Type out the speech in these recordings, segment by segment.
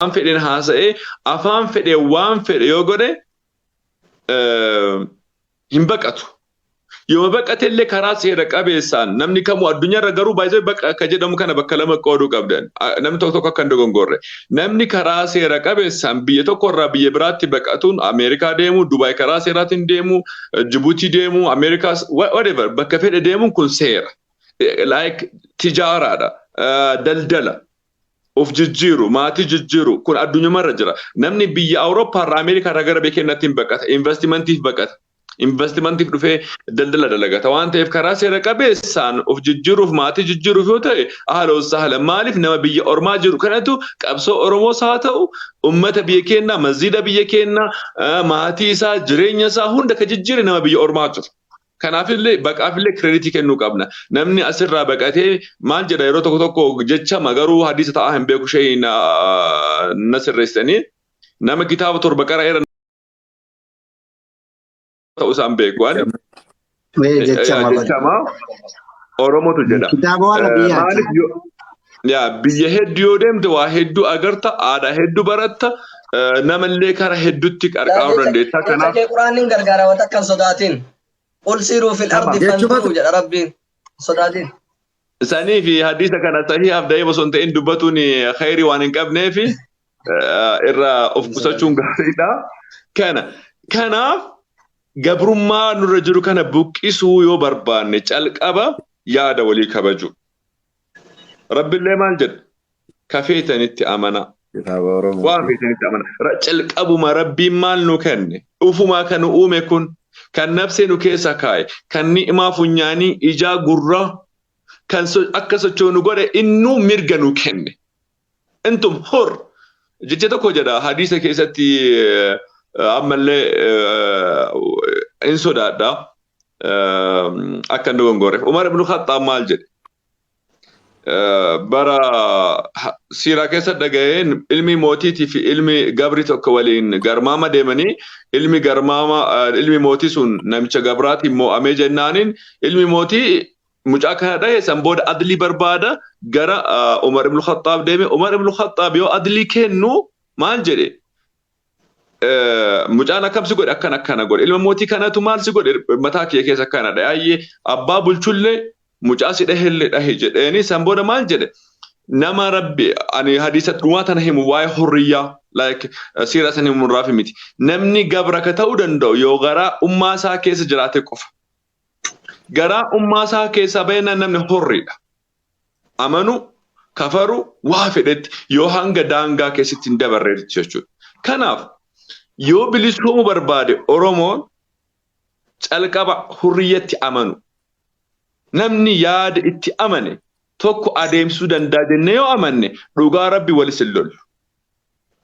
Fedhen haasa'ee, afaan fedhe, waan fedhe yoo godhe hin baqatu. Yoo baqate illee karaa seera qabeessaan namni kamuu addunyaarra garuu baay'ee baqa akka jedhamu kana bakka lama qooduu qabdan. Namni tokko tokko akka hin dogongorre. Namni karaa seera qabeessaan biyya tokko irraa biyya biraatti baqatuun Ameerikaa deemu, Dubaay karaa seeraatiin deemu, Jibuutii deemu, Ameerikaas, whatever, bakka fedhe deemuun kun seera. Like tijaaraadha. Daldala. Of jijjiiru, maatii jijjiiru, kun addunyamarra jira. Namni biyya Awurooppaa irraa, Ameerikaa irraa gara biyya keenyaatti hin baqata. Investimentiif baqata. Investimentiif dhufee daldala dalagata. Waan ta'eef karaa seera qabeessaan of jijjiiruuf, maatii jijjiiruuf yoo ta'e, haala sahla. Maaliif nama biyya ormaa jiru kanatu qabsoo Oromoos haa ta'u, ummata biyya keenyaa, masjiida biyya keenyaa, maatii isaa, jireenya isaa hunda ka jijjiire nama biyya ormaa jiru. Kanaafillee baqaafillee credit kennuu qabna. Namni asirraa baqatee maal jedha yeroo tokko tokko jechama, garuu hadiisa ta'aa hin beeku, shayii na sirreessanii, nama kitaaba torba qara'eera ta'uu isaan beeku. Jechama Oromootu jedha. Kitaaba warra biyyaati. Maaliif yoo yaa biyya hedduu yoo deemte waa hedduu agarta, aadaa hedduu baratta, namallee karaa hedduutti qarqaaruu dandeetta. Kanaaf kee Quraanni gargaara, wanta akka hin sodaatin. قل سيروا في الأرض فانظروا jedha Rabbiin. Sodaatin. Sanii fi hadiisa kana sahihaaf da'ee osoo hin ta'in dubbatuun khayrii waan hin qabneef irraa of qusachuun gaariidha. Kanaaf gabrummaa nurra jiru kana buqqisuu yoo barbaanne, calqaba yaada walii kabaju. Rabbillee maal jedha? Ka feetanitti amanaa. Kitaaba Oromoo. Waan feetanitti amanaa. Calqabuma Rabbiin maal nu kenne? Ufumaa kan nu uume kun, kan nafsee nu keessa kaa'e, kan ni'imaa funyaanii, ijaa, gurraa, kan akka sochoonu godhe, innuu mirga nu kenne. أنتم حر. Jecha tokko jedha hadiisa keessatti, ammallee hin sodaadha akka hin dogongorreef. Umar ibn Khattaab maal jedhe? Bara siiraa keessa dhaga'een, ilmi mootiitii fi ilmi gabri tokko waliin garmaama deemanii, ilmi garmaama, ilmi mootii sun namicha gabraatiin mo'amee jennaaniin, ilmi mootii mucaa kana dhahe. San booda adlii barbaada gara Umar ibn Khattaab deeme. Umar ibn Khattaab yoo adlii kennu maal jedhe? Mucaan akkam si godhe? Akkana akkana godhe. Ilma mootii kanatu maal si godhe? Mataa kiyya keessa akkana dhahe. Ayyee, abbaa bulchullee mucaa si dhahellee dhahe jedheeni. San booda maal jedhe? Nama Rabbi, ani hadiisa dhumaa tana himu waa'ee hurriyyaa, like siira san himu raafi miti. Namni gabra ka ta'uu danda'u yoo garaa ummaa isaa keessa jiraate qofa. Garaa ummaa isaa keessaa bahinaan namni hurriidha. Amanu, kafaru, waa fedhetti yoo hanga daangaa keessatti hin dabarreetti jechuudha. Kanaaf yoo bilisoomuu barbaade Oromoon, calqaba hurriyyatti amanu. Namni yaada itti amane tokko adeemsisuu danda'a jennee yoo amanne, dhugaa Rabbi walis hin lollu.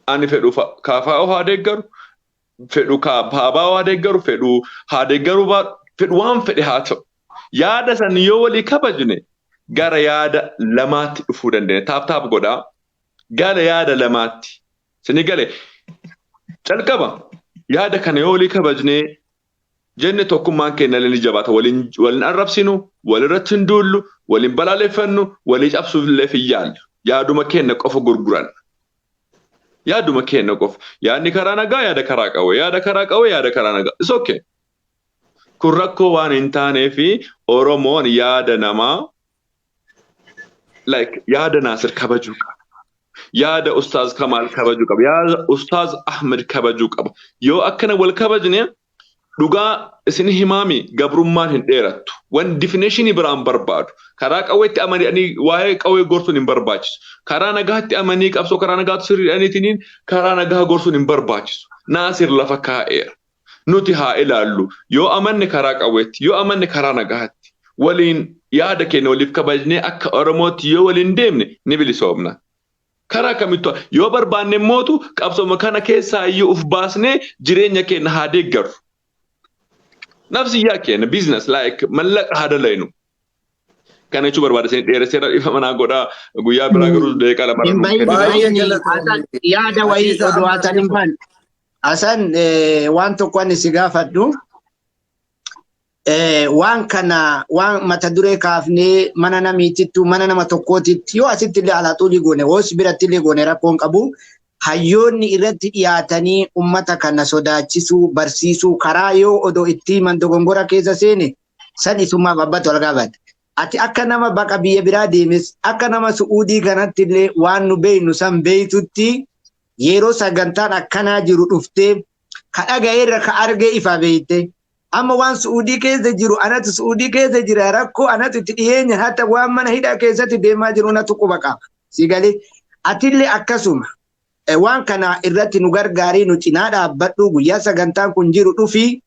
Ani fedhu KFO haa deeggaru, fedhu ABO haa deeggaru, fedhu haa deeggaru, fedhu waan fedhe haa ta'u. Yaada san yoo walii kabajne gara yaada lamaatti dhufuu dandeenya. Tap tap godhaa. Gara yaada lamaatti. Sini gale, calqaba yaada kana yoo walii kabajnee jenne, tokkummaan keenya illee ni jabaata. Waliin waliin arrabsinu, walirratti hin duullu, waliin balaaleffannu, walii cabsuuf illee hin yaallu. Yaaduma keenya qofa gurguranna. Yaaduma keenya qofa. Yaadni karaa nagaa, yaada karaa qawwee, yaada karaa qawwee, yaada karaa nagaa. It's okay. Kun rakkoo waan hin taaneefi Oromoon yaada namaa, like yaada Naasir kabajuu qaba. Yaada Ustaaz Kamaal kabajuu qaba. Yaada Ustaaz Ahmed kabajuu qaba. Yoo akkana wal kabajne, dhugaa isin himaami, gabrummaan hin dheerattu. Wan definition biraan barbaadu. Karaa qawweetti amanii waa'ee qawwee gorsuun hin barbaachisu. Karaa nagaatti amanii qabsoo karaa nagaatti sirriidhaniitiin karaa nagaa gorsuun hin barbaachisu. Naasir lafa kaa'eera. Nuti haa ilaallu. Yoo amanne karaa qawweetti, yoo amanne karaa nagaatti. Waliin yaada keenya waliif kabajnee akka Oromootti yoo waliin deemne ni bilisoomna. Karaa kamittuu yoo barbaanne mootu qabsooma kana keessaa iyyuu uf baasnee jireenya keenya haa deeggarru. Nafsiyyaa keenya, business, like mallaqa haa dalaynu. Kana jechuu barbaada. Isin dheeresseera, dhiifa manaa godhaa. Guyyaa biraa garuu daqiiqaa 2 Hin nuuf bahin. kennitu. Baay'ee Bahin. galatoomi. Yaada wayii Aziza oduu amma Hasan hin baane. Hasan, waan tokko ani si gaafadhu. Waan kana waan mata duree kaafnee mana namiitittu, mana nama tokkootitti yoo asitti illee alaa xuulii goone, hoos biratti illee goone, rakkoon qabu. Hayyoonni irratti dhiyaatanii ummata kana sodaachisuu, barsiisuu, karaa yoo odoo itti himan dogongora keessa seene san isumaaf abbatu wal gaafata. Ati akka nama baqa biyya biraa deemes, akka nama Su'uudii kanatti illee waan nu beeknu san beektutti, yeroo sagantaan akkanaa jiru dhuftee ka dhaga'eerra ka argee ifa beekte. Amma waan Su'uudii keessa jiru, anatu Su'uudii keessa jira, rakkoo anatu itti dhiyeenya, hatta waan mana hidhaa keessatti deemaa jiru natu quba qaba. Si galee atillee akkasuma waan kana irratti nu gargaarii, nu cinaa dhaabbadhu, guyyaa sagantaan kun jiru dhufi,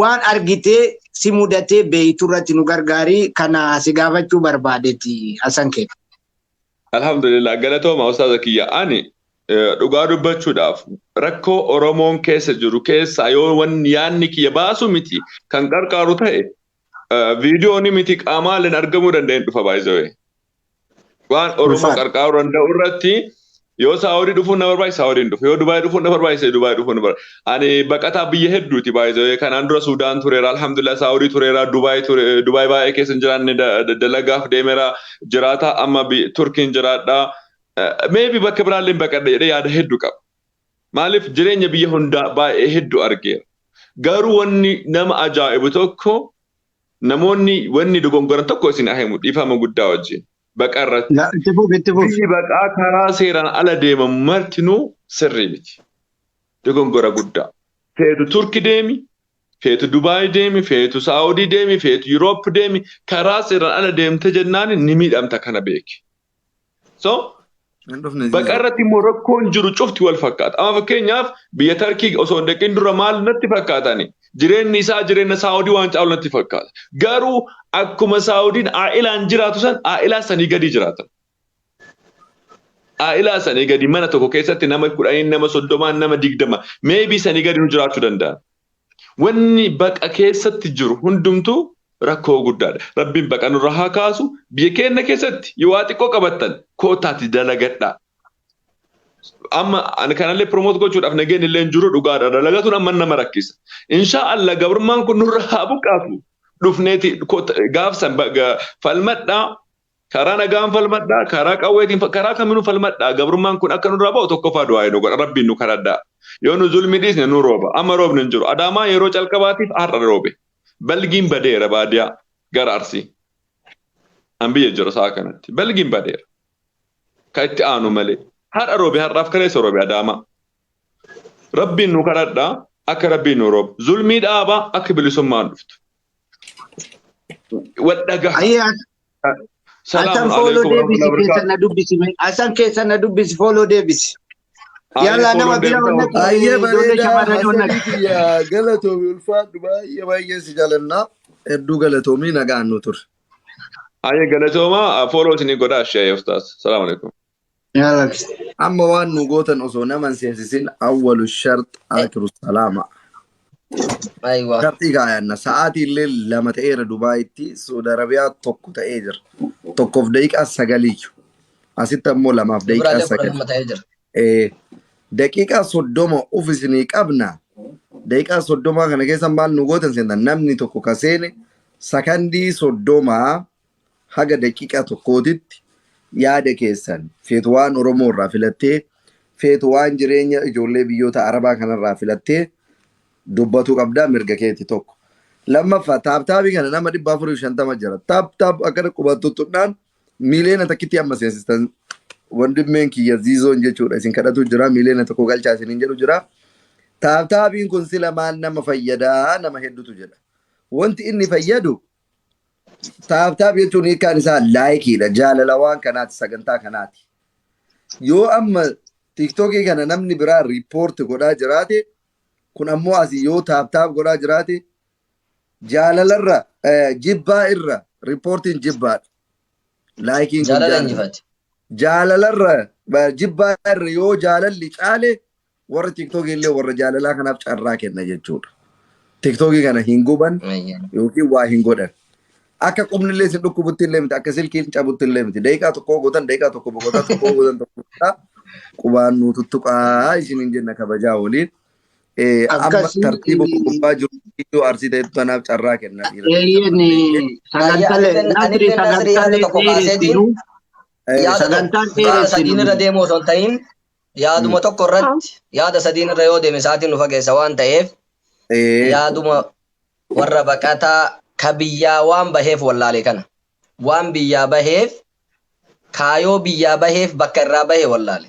waan argitee si mudatee beeytu irratti nu gargaarii, kana si gaafachuu barbaadeeti, Hasan kee. Alhamdulillah, galatooma ustaaza kiyya. Ani dhugaa dubbachuudhaaf rakkoo Oromoon keessa jiru keessaa yoo wanni yaadni kiyya baasu miti kan qarqaaru ta'e, viidiyoon miti qaamaaleen argamuu danda'een dhufa baay'isawee. Waan Oromoo Ulfaata. qarqaaruu danda'u irratti yoo Saawudii dhufuun na barbaachise Saawudiin dhufa. Yoo Dubaay dhufuun na barbaachise Dubaay dhufuun na barbaachise. Ani baqataa biyya hedduuti baay'isawee. Kanaan dura Suudaan tureera, alhamdulillah, Saawudii tureera, Dubaay ture, Dubaay baay'ee keessa hin jiraanne, dalagaaf deemeera, jiraata amma Turkiin jiraadha. Maybe bakka biraallee baqadha jedhee yaada hedduu qaba. Maaliif, jireenya biyya hundaa baay'ee hedduu argeera. Garuu wanni nama ajaa'ibu tokko, namoonni wanni dogongoran tokko isin ahimu dhiifama guddaa wajjin. Baqa irratti. Itti fufi, itti fufi. Biyyi baqaa karaa seeraan ala deeman martinuu sirrii miti. Dogongora guddaa. Feetu Turki deemi, feetu Dubaay deemi, feetu Saawudii deemi, feetu Yuroop deemi, karaa seeraan ala deemte jennaan ni miidhamta, kana beeki. So Hin dhufne. Baqa irratti immoo rakkoon jiru cufti wal fakkaata. Amma fakkeenyaaf biyya Tarkii osoo hin dhaqin dura maal natti fakkaatani? Jireenyi isaa jireenya Saawudii waan caalu natti fakkaata. Garuu akkuma Saawudiin aa'ilaan jiraatu san aa'ilaa sanii gadi jiraatan. Aa'ilaa sanii gadi mana tokko keessatti nama 10, nama 30, nama 20, maybe sanii gadi nu jiraachuu danda'an. Wanni baqa keessatti jiru hundumtuu rakkoo guddaadha. Rabbiin baqa nurra haa kaasu. Biyya keenya keessatti yoo waa xiqqoo qabattan kootaati dalagadhaa. Amma ani kanallee promote gochuudhaaf nageenyi illee hin jiru, dhugaadha. Dalagatuun amma nama rakkisa. Inshaa Allah gabrummaan kun nurra haa buqqaatu. Dhufneeti gaafsan falmadhaa. Karaa nagaan falmadhaa, karaa qawweetiin, karaa kaminuu falmadhaa. Gabrummaan kun akka nurraa ba'u tokkoffaa du'aa nu godha. Rabbiin nu kadhadhaa. Yoo nu zulmi dhiisne nu rooba. Amma roobni hin jiru. Adaamaa yeroo calqabaatiif har'a roobe. Balgiin badeera baadiyaa gara Arsii. An biyya jira sa'a kanatti. Balgiin badeera. Kan itti aanu malee. Har'a roobe, har'aaf kaleessa roobe Adaamaa. Rabbiin nu kadhadhaa akka Rabbiin nu roobu. Zulmii dhaabaa akka bilisummaan dhuftu. Wal dhagaha. Ayyee Hasan Salaamun follow alaikum deebisi warahmatullahi keessa wabarakatuh. na dubbisi. Hasan keessa na dubbisi, follow deebisi. Ayyee Yalla nama follow bira deebisa. onnatti Baay'ee ijoollee bareedaa. shamarranii onnatti. Hasanii kiyya, galatoomi, ulfaadhu, baay'ee baay'ee si jaalannaa. Hedduu galatoomii, nagaan nu ture. Ayyee galatooma, follow isinii godhaa shee ustaas. Salaamu alaikum. Yalla. Amma waan nu gootan osoo nama hin seensisin, awwalu shart aakiru salaama. Aywa. Sharxii kaayanna. Sa'aatii illee 2 ta'eera Dubaayitti, Saudi Arabiyaa 1 ta'ee jira. 1:09iyyu. Asitti ammoo lamaaf daqiiqaa Biraallee kudha sagal. lama ta'ee jira. Daqiiqaa 30 uf isinii qabna. Daqiiqaa 30 kana keessa maal nu gootan seentan, namni tokko ka seene sakandii 30 haga daqiiqaa tokkootitti yaada keessan, feetu waan Oromoo irraa filattee, feetu waan jireenya ijoollee biyyoota Arabaa kanarraa filattee dubbatuu qabdaa, mirga keeti tokko. Lammaffaa, tap tapii kana nama 450 jira. Tap tap akkana qubaan tuttuqnaan miiliyoona takkitti amma seensistan, wandimmeen kiyya ziizoon jechuudha isin kadhatu jira, miiliyoona 1 galchaa isiniin jedhu jira. Tap tapiin kun sila maal nama fayyadaa nama hedduutu jedha. Wanti inni fayyadu, tap tap jechuun hiikkaan isaa likeiidha. Jaalala waan kanaati, sagantaa kanaati. Yoo amma TikTokii kana namni biraa report godhaa jiraate, kun ammoo asii yoo tap tap godhaa jiraate, jaalalarra jibbaa irra reportiin jibbaadha. Likeiin kun Jaalala jaalala. injifate. Jaalalarra jibbaa irra yoo jaalalli caale, warra TikTokii illee warra jaalalaa kanaaf carraa kenna jechuudha. TikTokii kana hin guban yookiin waa hin godhan. Akka qubni illee isin dhukkubutti illee miti, akka silkiin cabutti illee miti. Daqiiqaa tokko gootan, daqiiqaa tokko boqotaa, tokko gootan, tokko boqotaa, qubaan nu tuttuqaa isiniin jenna kabajaa waliin. Amma Akkasii tartiiba gubbaa jiru iddoo Arsii ta'etu tanaaf carraa kenna dhiira. Eeyyen sagantalee Anillee Nasri Nasri yaada sagantalee tokko kaaseetiin dheeressinu yaada sagantaan tokko gara sadiin dheeressinu irra deemu osoo hin ta'in Yaaduma tokko irratti yaada sadiin irra yoo deeme sa'aatiin nu fageessa waan ta'eef yaaduma warra baqataa ka biyyaa waan baheef wallaale kana. Waan biyyaa baheef kaayoo biyyaa baheef bakka irraa bahe wallaale.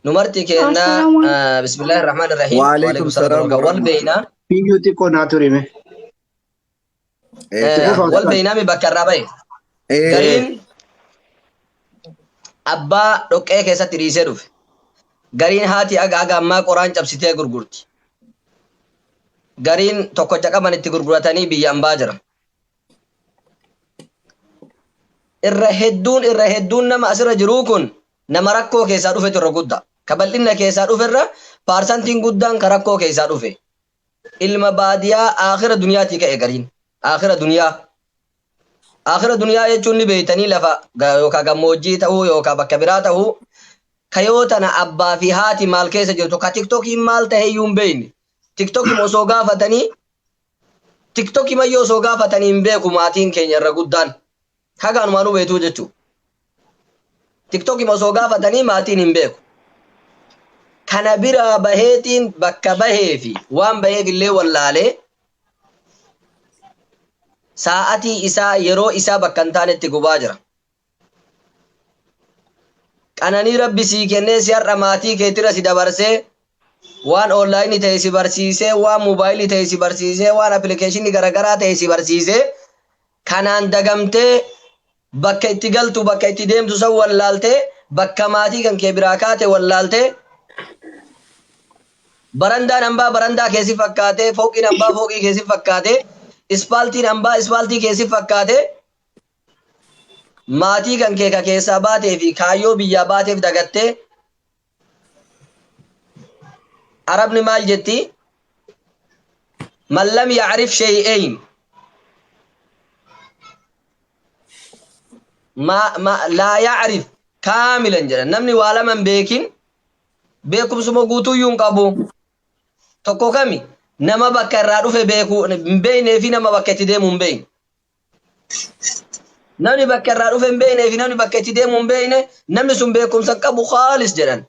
Nu marti keenna bismillaahi rahmaani rahiim. Waalaikum salaam Wal beeynaa. Biyyuu xiqqoo naa turime. Wal beeynaami bakka irraa bahe. Gariin abbaa dhoqqee keessatti dhiisee dhufe. Gariin haati aga aga ammaa qoraan cabsitee gurgurti. Gariin tokkocha qaban itti gurguratanii biyya ambaa jira. Irra hedduun nama asirra jiruu kun nama rakkoo keessaa dhufetu irra guddaa. Ka bal'inna keessaa dhufe irra paarsantiin guddaan ka rakkoo keessaa dhufe. Ilma baadiyaa aakhira duniyaatii ka'e gariin. Aakhira duniyaa. Aakhira duniyaa jechuun ni beeytanii, lafa yookaan gammoojjii ta'uu yookaan bakka biraa ta'uu, kayoo tana abbaa fi haati maal keessa jirtu, ka TikTokiin maal ta'e iyyuu hin beekne. TikTokiin osoo gaafatanii, TikTokii mayyoo osoo gaafatanii hin beeku maatiin keenya irra guddaan. Haga anumaanuu beektuu jechuudha. TikTokii osoo gaafatanii maatiin hin beeku. Kana biraa baheetiin bakka bahee fi waan baheef illee wallaalee sa'atii isaa, yeroo isaa bakka hin taanetti gubaa jira. Qananii Rabbi sii kennee, si har'a maatii keetira si dabarsee, waan onlaayinii ta'e si barsiisee, waan moobaayilii ta'e si barsiisee, waan appilikeeshinii garaagaraa ta'e si barsiisee, kanaan dagamtee bakka itti galtu, bakka itti deemtu san wallaaltee, bakka maatii kan kee biraa kaate wallaaltee, barandaan hambaa barandaa keessi fakkaatee, fooqiin hambaa fooqii keessi fakkaatee, ispaaltiin hambaa ispaaltii keessi fakkaatee, maatii kan kee ka keessaa baatee fi kaayyoo biyyaa baateef dagattee. Arabni maal jetti? من لم يعرف شيئين ما ما لا يعرف كاملا jedha. Namni waa lama hin beekin beekumsuma guutuyyuu hin qabu. Tokko kami? Nama bakka irraa dhufe beekuu hin beeknee fi nama bakka itti deemu hin beekne. Namni bakka irraa dhufe hin beeknee fi namni bakka itti deemu hin beekne, namni sun beekumsa hin qabu khaalis jedhan.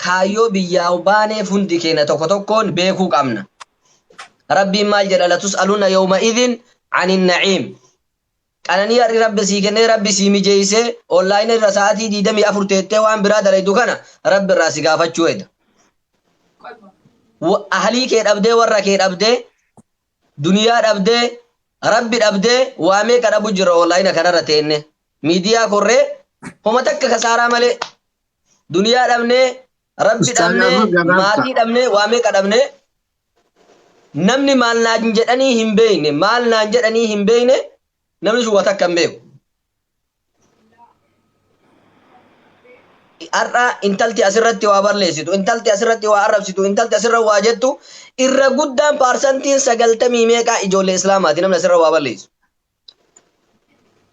Kaayyoo biyyaa baaneef hundi keenya tokko tokkoon beekuu qabna. Rabbiin maal jedha? لتسألن يومئذ عن النعيم. Qananii har'i Rabbi sii kennee, Rabbi sii mijeessee, onlaayinii irra sa'aatii 24 teettee waan biraa dalaydu kana Rabbi irraa si gaafachuu hedda. Ahlii kee dhabdee, warra kee dhabdee, duniyaa dhabdee, Rabbi dhabdee, waa meeqa dhabu jira onlaayina kanarra teenne. Miidiyaa korree homa takka kasaaraa malee duniyaa dhabnee, Rabbi dhabnee, maatii dhabnee, waa meeqa dhabnee. Namni maal naan jedhanii hin beekne, maal naan jedhanii hin beekne, namni sun waa takka hin beeku. Har'a intalti asirratti waa barleessitu, intalti asirratti waa arrabsitu, intalti asirra waa jettu, irra guddaan paarsantiin 90 meeqaa ijoollee islaamaati namni asirra waa balleessu.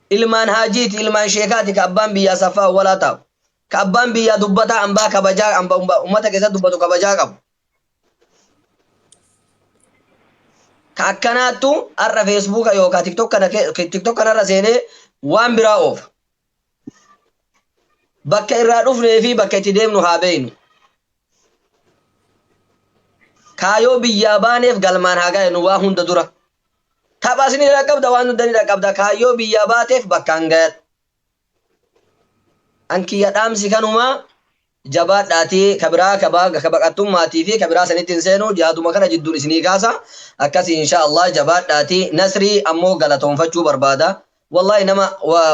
Ilmaan haajiiti, ilmaan sheekaati, ka abbaan biyyaa saffaa awwalaa taa'u. Ka abbaan biyyaa dubbataa ambaa kabajaa uummata keessatti dubbatu kabajaa qabu. Ka akkanaattu har'a Facebooka yookaan TikTok kanarra seenee waan biraa oofa. Bakka irraa dhufnee fi bakka itti deemnu haa beeknu. Kaayoo biyyaa baaneef galmaan haa ga'enu waa hunda dura. Taphaas ni dhaqqabda, waan hunda ni dhaqqabda, kaayyoo biyyaa baateef bakkaan ga'adhu. Ankiyya dhaamsi kanumaa, jabaadhaatii kabiraa ka baqattummaatii fi kabiraa sanitti hin seenu, yaaduma kana jidduun isinii kaasa akkasii insha Allah. Jabaadhaatii Nasrii ammoo galatoonfachuu barbaada. Wallahi nama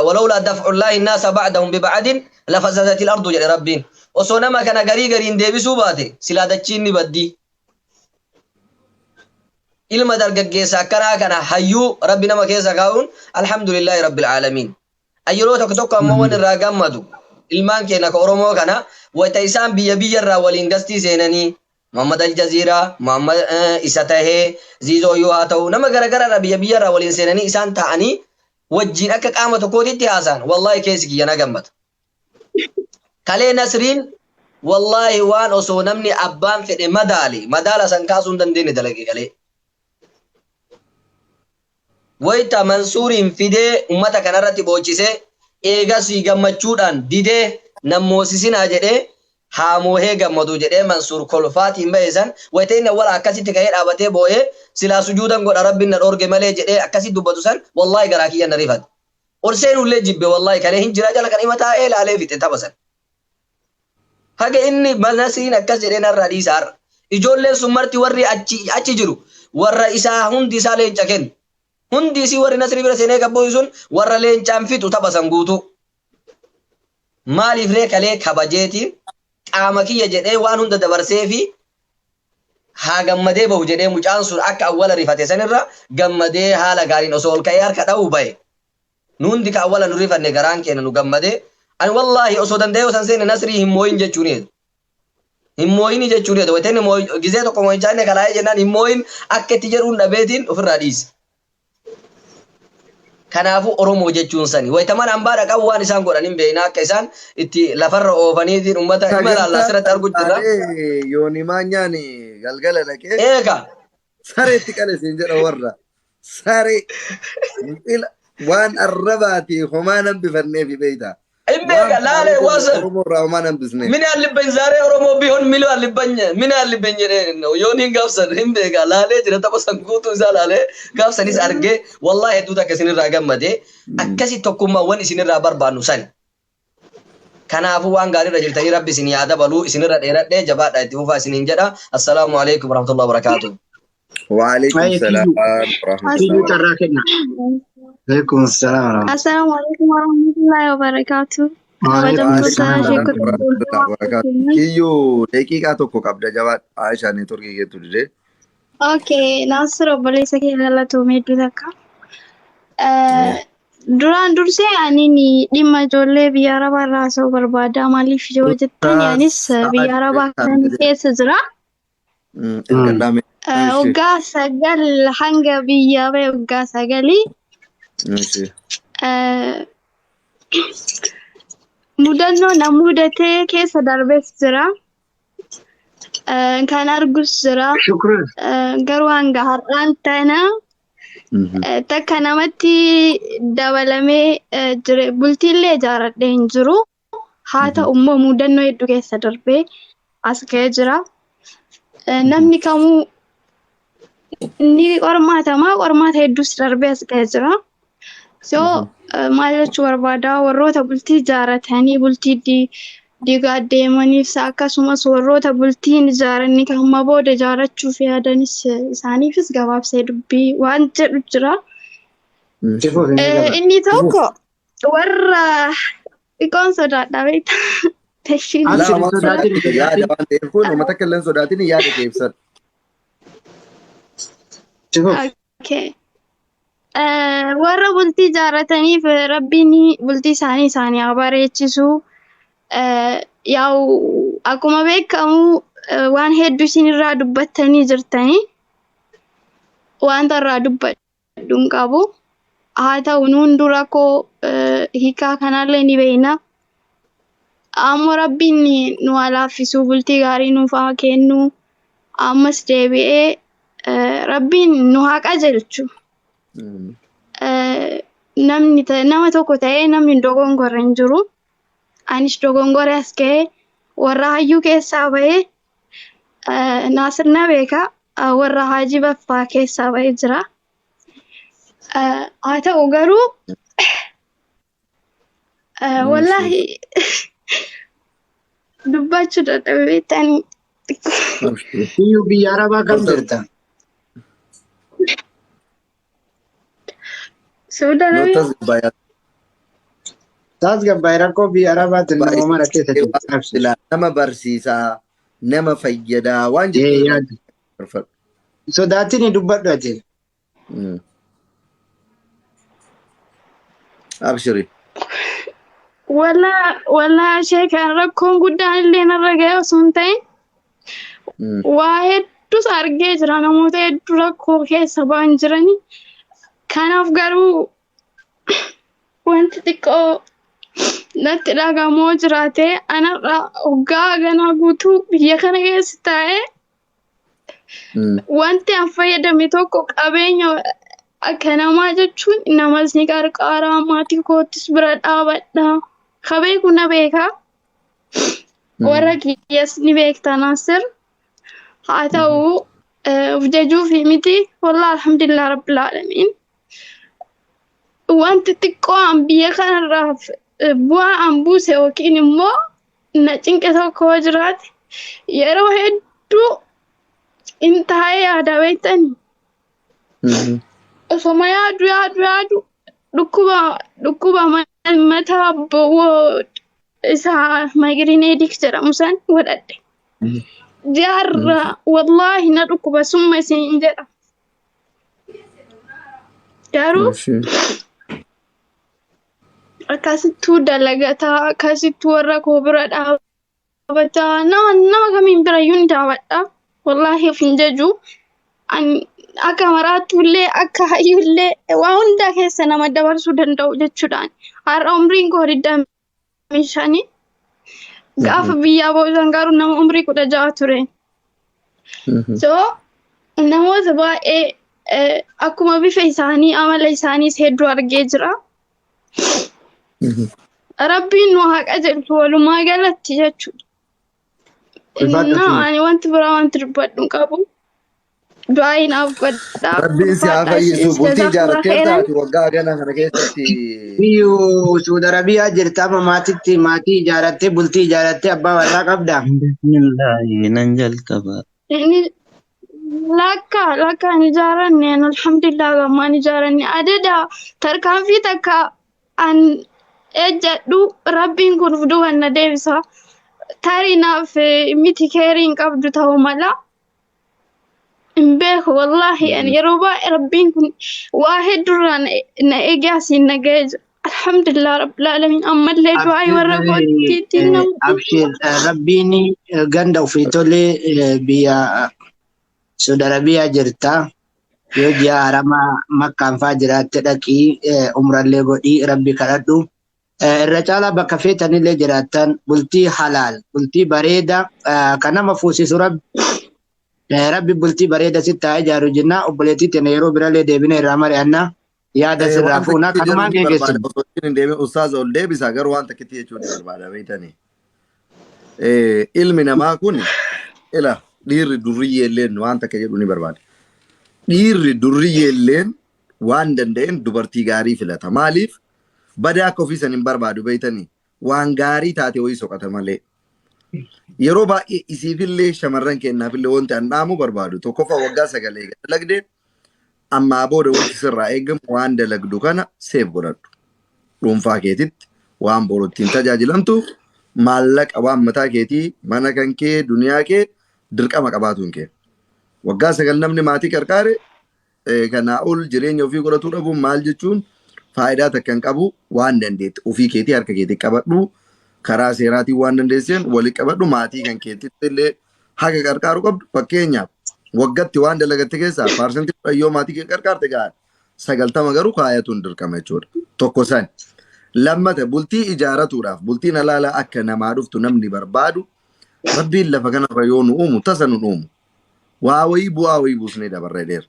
ولولا دفع الله الناس بعضهم ببعض لفسدت الأرض jedhe Rabbiin. Osoo nama kana garii gariin deebisuu baate silaa dachiin ni baddi. Ilma dargaggeessa akkanaa kana hayyuu Rabbi nama keessa kaa'uun الحمد لله رب العالمين. Yeroo tokko tokko ammoo waan irraa gammadu, ilmaan keenya ka Oromoo kana wayita isaan biyya biyya irraa waliin gastii seenanii, Muhammad Aljaziiraa, Muhammad isa tahee, Ziizoo yoo haa ta'u, nama garaagaraa irraa biyya biyya irraa waliin seenanii isaan ta'anii wajjin akka qaama tokkootitti haasa'an, wallahi keessi kiyya na gammada. Kalee Nasriin wallahi waan osoo namni abbaan fedhe madaali madaala san kaasuu hin dandeenye dalage kalee. Wayta Mansuuriin fidee ummata kanarratti boochisee eegasii gammachuudhaan didee nan moosisinaa jedhee haa moohee gammadu jedhee Mansuur kolfaatiin bahe san wayta inni awwala akkasitti ka'ee dhaabatee boohee silaa sujuudan godha rabbiin na dhoorge malee jedhee akkasi dubbatu san wallaahi garaa kiyya na rifate. Ol seenullee jibbe wallaahi kalee hin jiraa jala kan ima taa'ee laalee fixe tapha san. Haga inni Nasriin akkas jedhee narraa dhiisa har'a. Ijoolleen sun marti warri achi achi jiru warra isaa hundi isaa leenca kennu. Hundi isii warri Nasrii bira seenee gabbu'u sun warra leencaan fixu tapha san guutuu. Maaliif ree kalee kabajeetiin qaama kiyya jedhee waan hunda dabarsee fi haa gammadee bahu jedhee mucaan sun akka awwala rifate sanirra gammadee haala gaariin osoo ol ka'ee harka dha'uu bahe. Nu hundi ka awwala nu rifanne garaan keenya nu gammadee ani wallaahi osoo danda'ee osoo hin seenne Nasrii hin moo'in jechuun heedu. Hin moo'ini jechuun heedu. Wayita inni gizee tokko moo'ichaa inni kalaa'ee jennaan hin moo'in akka itti jedhuun dhabeetiin ofirraa dhiise. Kanaafuu Oromoo jechuun sani. Wayita mana hambaa dhaqan waan isaan godhan hin beekna akka isaan itti lafarra oofaniitiin uummata hima laalla asirratti argu jirra. Yooni maanyaan galgala dhaqee Eega. sareetti qale siin jedha warra. Saree waan arrabaati homaa nan bifanneefi beektaa. Hin beeka laalee waan san. Oromoo irraa homaa nan bisne. Min alibbañ zaaree Oromoo bihoon milu alibbañ min alibbañ jedhee yoon hin gaafsan hin beeka laalee jira tapha san guutuu isaa laalee gaafsanis argee wallaahi hedduu takka isinirraa gammadee akkasi tokkummaawwan isinirraa barbaannu sani. Kanaafuu waan gaariirra jirtanii rabbi isin yaa dabaluu isinirra dheeradhee jabaadha itti fufaa isiniin jedha. Assalaamu alaikum warahmatullahi wabarakaatuh. Waalaikum salaam Kiyyuu carraa kenna. Alaikum salaam. Assalamu alaikum warahmatullahi wabarakatuh. Kabajamtoota sheekota. Kiyyuu daqiiqaa tokko qabda jabaadha. Aishaa neetworkii keetu didee. Okay, Naasir obboleessa kee galatoomee hedduu takka. Duraan dursee ani dhimma ijoollee biyya Arabaa irraa haasa'uu barbaada. Maaliif yoo jettan anis biyya Arabaa kan keessa jira. Waggaa 9 hanga biyya bahe waggaa 9. Mudannoo na mudatee keessa darbees jira. Kan argus jira. Shukran. Garuu hanga har'aan tana takka namatti dabalamee jire bultiillee ijaaradhee hin jiru. Haa ta'u immoo mudannoo hedduu keessa darbee as ga'ee jira. Namni kamuu ni qormaatama qormaata hedduus darbee as ga'ee jira. So maal jechuu barbaada warroota bultii ijaaratanii bultii diigaa deemaniif akkasumas warroota bultiin ijaaranii kan amma booda ijaarachuuf yaadanis isaaniifis gabaabsee dubbii waan jedhu jira. Inni tokko warra xiqqoon sodaadha beektaa. Teshiin Yaada waan ta'eef kun uummata akka illee sodaatin yaada kee ibsadhu. Okay. Warra bultii ijaarataniif rabbiin bultii isaanii isaanii haa bareechisu. Yaa'u akkuma beekamu waan hedduu isinirraa dubbattanii jirtanii wanta irraa dubbadhu hin qabu. Haa ta'u nuun dura koo hiikaa kanallee ni beekna. Ammoo rabbiin nu haa laaffisu bultii gaarii nuuf haa kennu. Ammas deebi'ee rabbiin nu haa qajeelchu. Namni nama tokko ta'ee namni hin dogongorre hin jiru. Anis dogongore as ga'ee warra hayyuu keessaa bahee Naasir na beeka warra Haajii Baffaa keessaa bahee jira. Haa ta'u garuu wallaahi dubbachuu dadhabe beektanii. Kiyyuu biyya Arabaa kam jirta? Saudi Arabiyaa. Tasgabbaa'e rakkoo biyya Arabaatiin nama mara keessa jiru. Nama barsiisaa, nama fayyadaa waan jedhu. Sodaatiin dubbadhu ati. Abshiri. Walaa ishee kan rakkoon guddaan illee narra ga'e osoo hin ta'in waa hedduus argee jira namoota hedduu rakkoo keessa ba'an jiranii. Kanaaf garuu wanti xiqqoo natti dhagahamoo jiraate anarra waggaa ganaa guutuu biyya kana keessa taa'ee wanti an fayyadame tokko qabeenya Akka namaa jechuun namas ni qarqaara, maatii koottis bira dhaabadha. Ka beeku na beeka. Warra kiyyas ni beekta Naasir. Haa ta'u of jajuufi miti. Wallah alhamdulillah rabbil aalamiin. Wanti xiqqoo an biyya kanarraa bu'aa an buuse yookiin immoo na cinqe tokko yoo jiraate yeroo hedduu in taa'ee yaada beektanii. Osoma yaadu yaadu yaadu dhukkuba dhukkuba mataa bowwoo isa migraine headache jedhamu san godhadhe. Jaarra wallaahi na dhukkuba summa isin jedha. Garuu akkasittuu dalagataa akkasittuu warra koo bira dhaabataa nama nama kamiin birayyuu ni daawwadha. Wallaahi of hin jaju. Ani akka maraattuullee akka hayyuullee waa hundaa keessa nama dabarsuu danda'u jechuudhaan. Har'a umriin koo 25. Gaafa biyyaa boodan garuu nama umrii 16 ture. So namoota baay'ee akkuma bifa isaanii amala isaaniis hedduu argee jira. Rabbiin nu haa qajeelchu walumaa galatti jechuudha. Ulfaadhu Na fi ani wanti biraa wanti dubbadhu hin qabu. Du'aa naaf godhaa. Rabbiin si haa Ulfaadhaa fayyisu. isinis Bultii jazakallah ijaarrattee khairan. taati waggaa ganaa kana keessatti. Biyyuu Suudi Arabiyaa jirta amma maatitti maatii ijaarrattee bultii ijaarrattee abbaa warraa qabda. Bismillaahi nan jalqaba. Inni lakka lakka hin ijaaranne an alhamdulillah gammaan ijaaranne adada tarkaanfii takka an ejjadhu rabbiin kun uf duuban na deebisa. Tarii naaf miti keerii hin qabdu ta'uu mala. Hin beeku wallaahi ani yeroo baay'ee rabbiin kun waa hedduurraa na eegee asiin na ga'ee jira. Alhamdulillah rabbil aalamiin ammallee du'aa warra kootiitiin nama Abshir rabbiin ganda ofii tolee biyya Saudi Arabiyaa jirta. Yoo ji'a haramaa makkaan faa jiraatte dhaqii umrallee godhii rabbi kadhadhu. Irra caalaa bakka feetanillee jiraattan bultii halaal bultii bareeda kan nama fuusisu rabbi rabbi bultii bareeda sitti haa ijaaru jenna obboleettii teenya yeroo birallee deebine irraa mari'anna yaada sirraa Waan fuuna takkitti jedhu kanumaan ni barbaada. geggeessina. Osoo ittiin hin deemin ustaaza ol deebisa garuu waan takkitti jechuu ni barbaada beektanii. Ilmi namaa kun ila dhiirri durriyyee illeen waan takka jedhu ni barbaada. Dhiirri durriyyee illeen waan danda'een dubartii gaarii filata. Maaliif? Badaa akka ofii san hin barbaadu beektanii. Waan gaarii taate wayii soqata malee. Yeroo baay'ee isiifillee shamarran kennaafillee wanti an dhaamu barbaadu tokkoffaa waggaa 9 eega dalagde ammaa booda wanti sirraa eegamu waan dalagdu kana seef godhadhu. Dhuunfaa keetitti waan boru ittiin tajaajilamtu maallaqa waan mataa keetii mana kan kee duniyaa kee dirqama qabaatuun kee. Waggaa 9 namni maatii qarqaare kanaa ol jireenya ofii godhatuu dhabuun maal jechuun faayidaa takka hin qabu waan dandeette ofii keetii harka keetii qabadhu karaa seeraatiin waan dandeesseen wali qabadhu maatii kan keetitti illee haga qarqaaru qabdu fakkeenyaaf waggatti waan dalagatte keessaa 10% yoo maatii kee qarqaarte gahaadha. 90 garuu kaayatuun dirqama jechuudha. Tokko san. Lammata bultii ijaaratuudhaaf bultiin halaalaa akka namaa dhuftu namni barbaadu rabbiin lafa kanarra yoo nu uumu tasa nu uumu. Waa wayii bu'aa wayii buusnee dabarra dheera.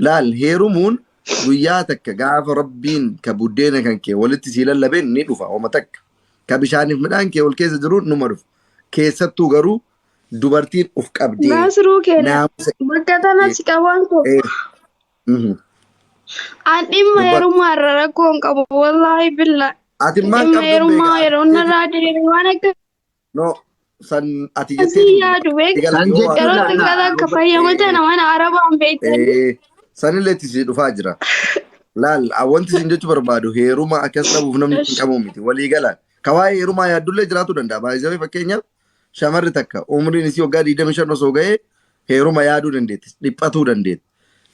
Laal heerumuun guyyaa takka gaafa rabbiin ka buddeena kan kee walitti sii lallabeen ni dhufa homa takka. Ka bishaaniif midhaan kee ol keessa jiruun numa dhufa. Keessattuu garuu dubartiin uf qabdee Naasiruu keenya naamusa bakka tana si qabaan koo An dhimma Dubbadhu. heerumaa irra rakkoo hin qabu wallaahi billaa. Ati maal Dhimma qabduun heerumaa beeka? yeroo narraa deeme waan akka No, san ati jettee asii yaadu beek Eegala San yoo jechuun yeroo laala. xiqqaa takka fayyamata nama arabaan beektanii. Sanillee itti si dhufaa jira. Laal, wanti isin jechuu barbaadu heeruma akkas dhabuuf namni hin qabu miti. Walii galaan. Ka waa'ee heerumaa yaaddullee jiraachuu danda'a. Baay'isanii fakkeenyaaf shamarri takka umriin isii waggaa 25 osoo ga'ee heeruma yaaduu dandeetti. Dhiphatuu dandeetti.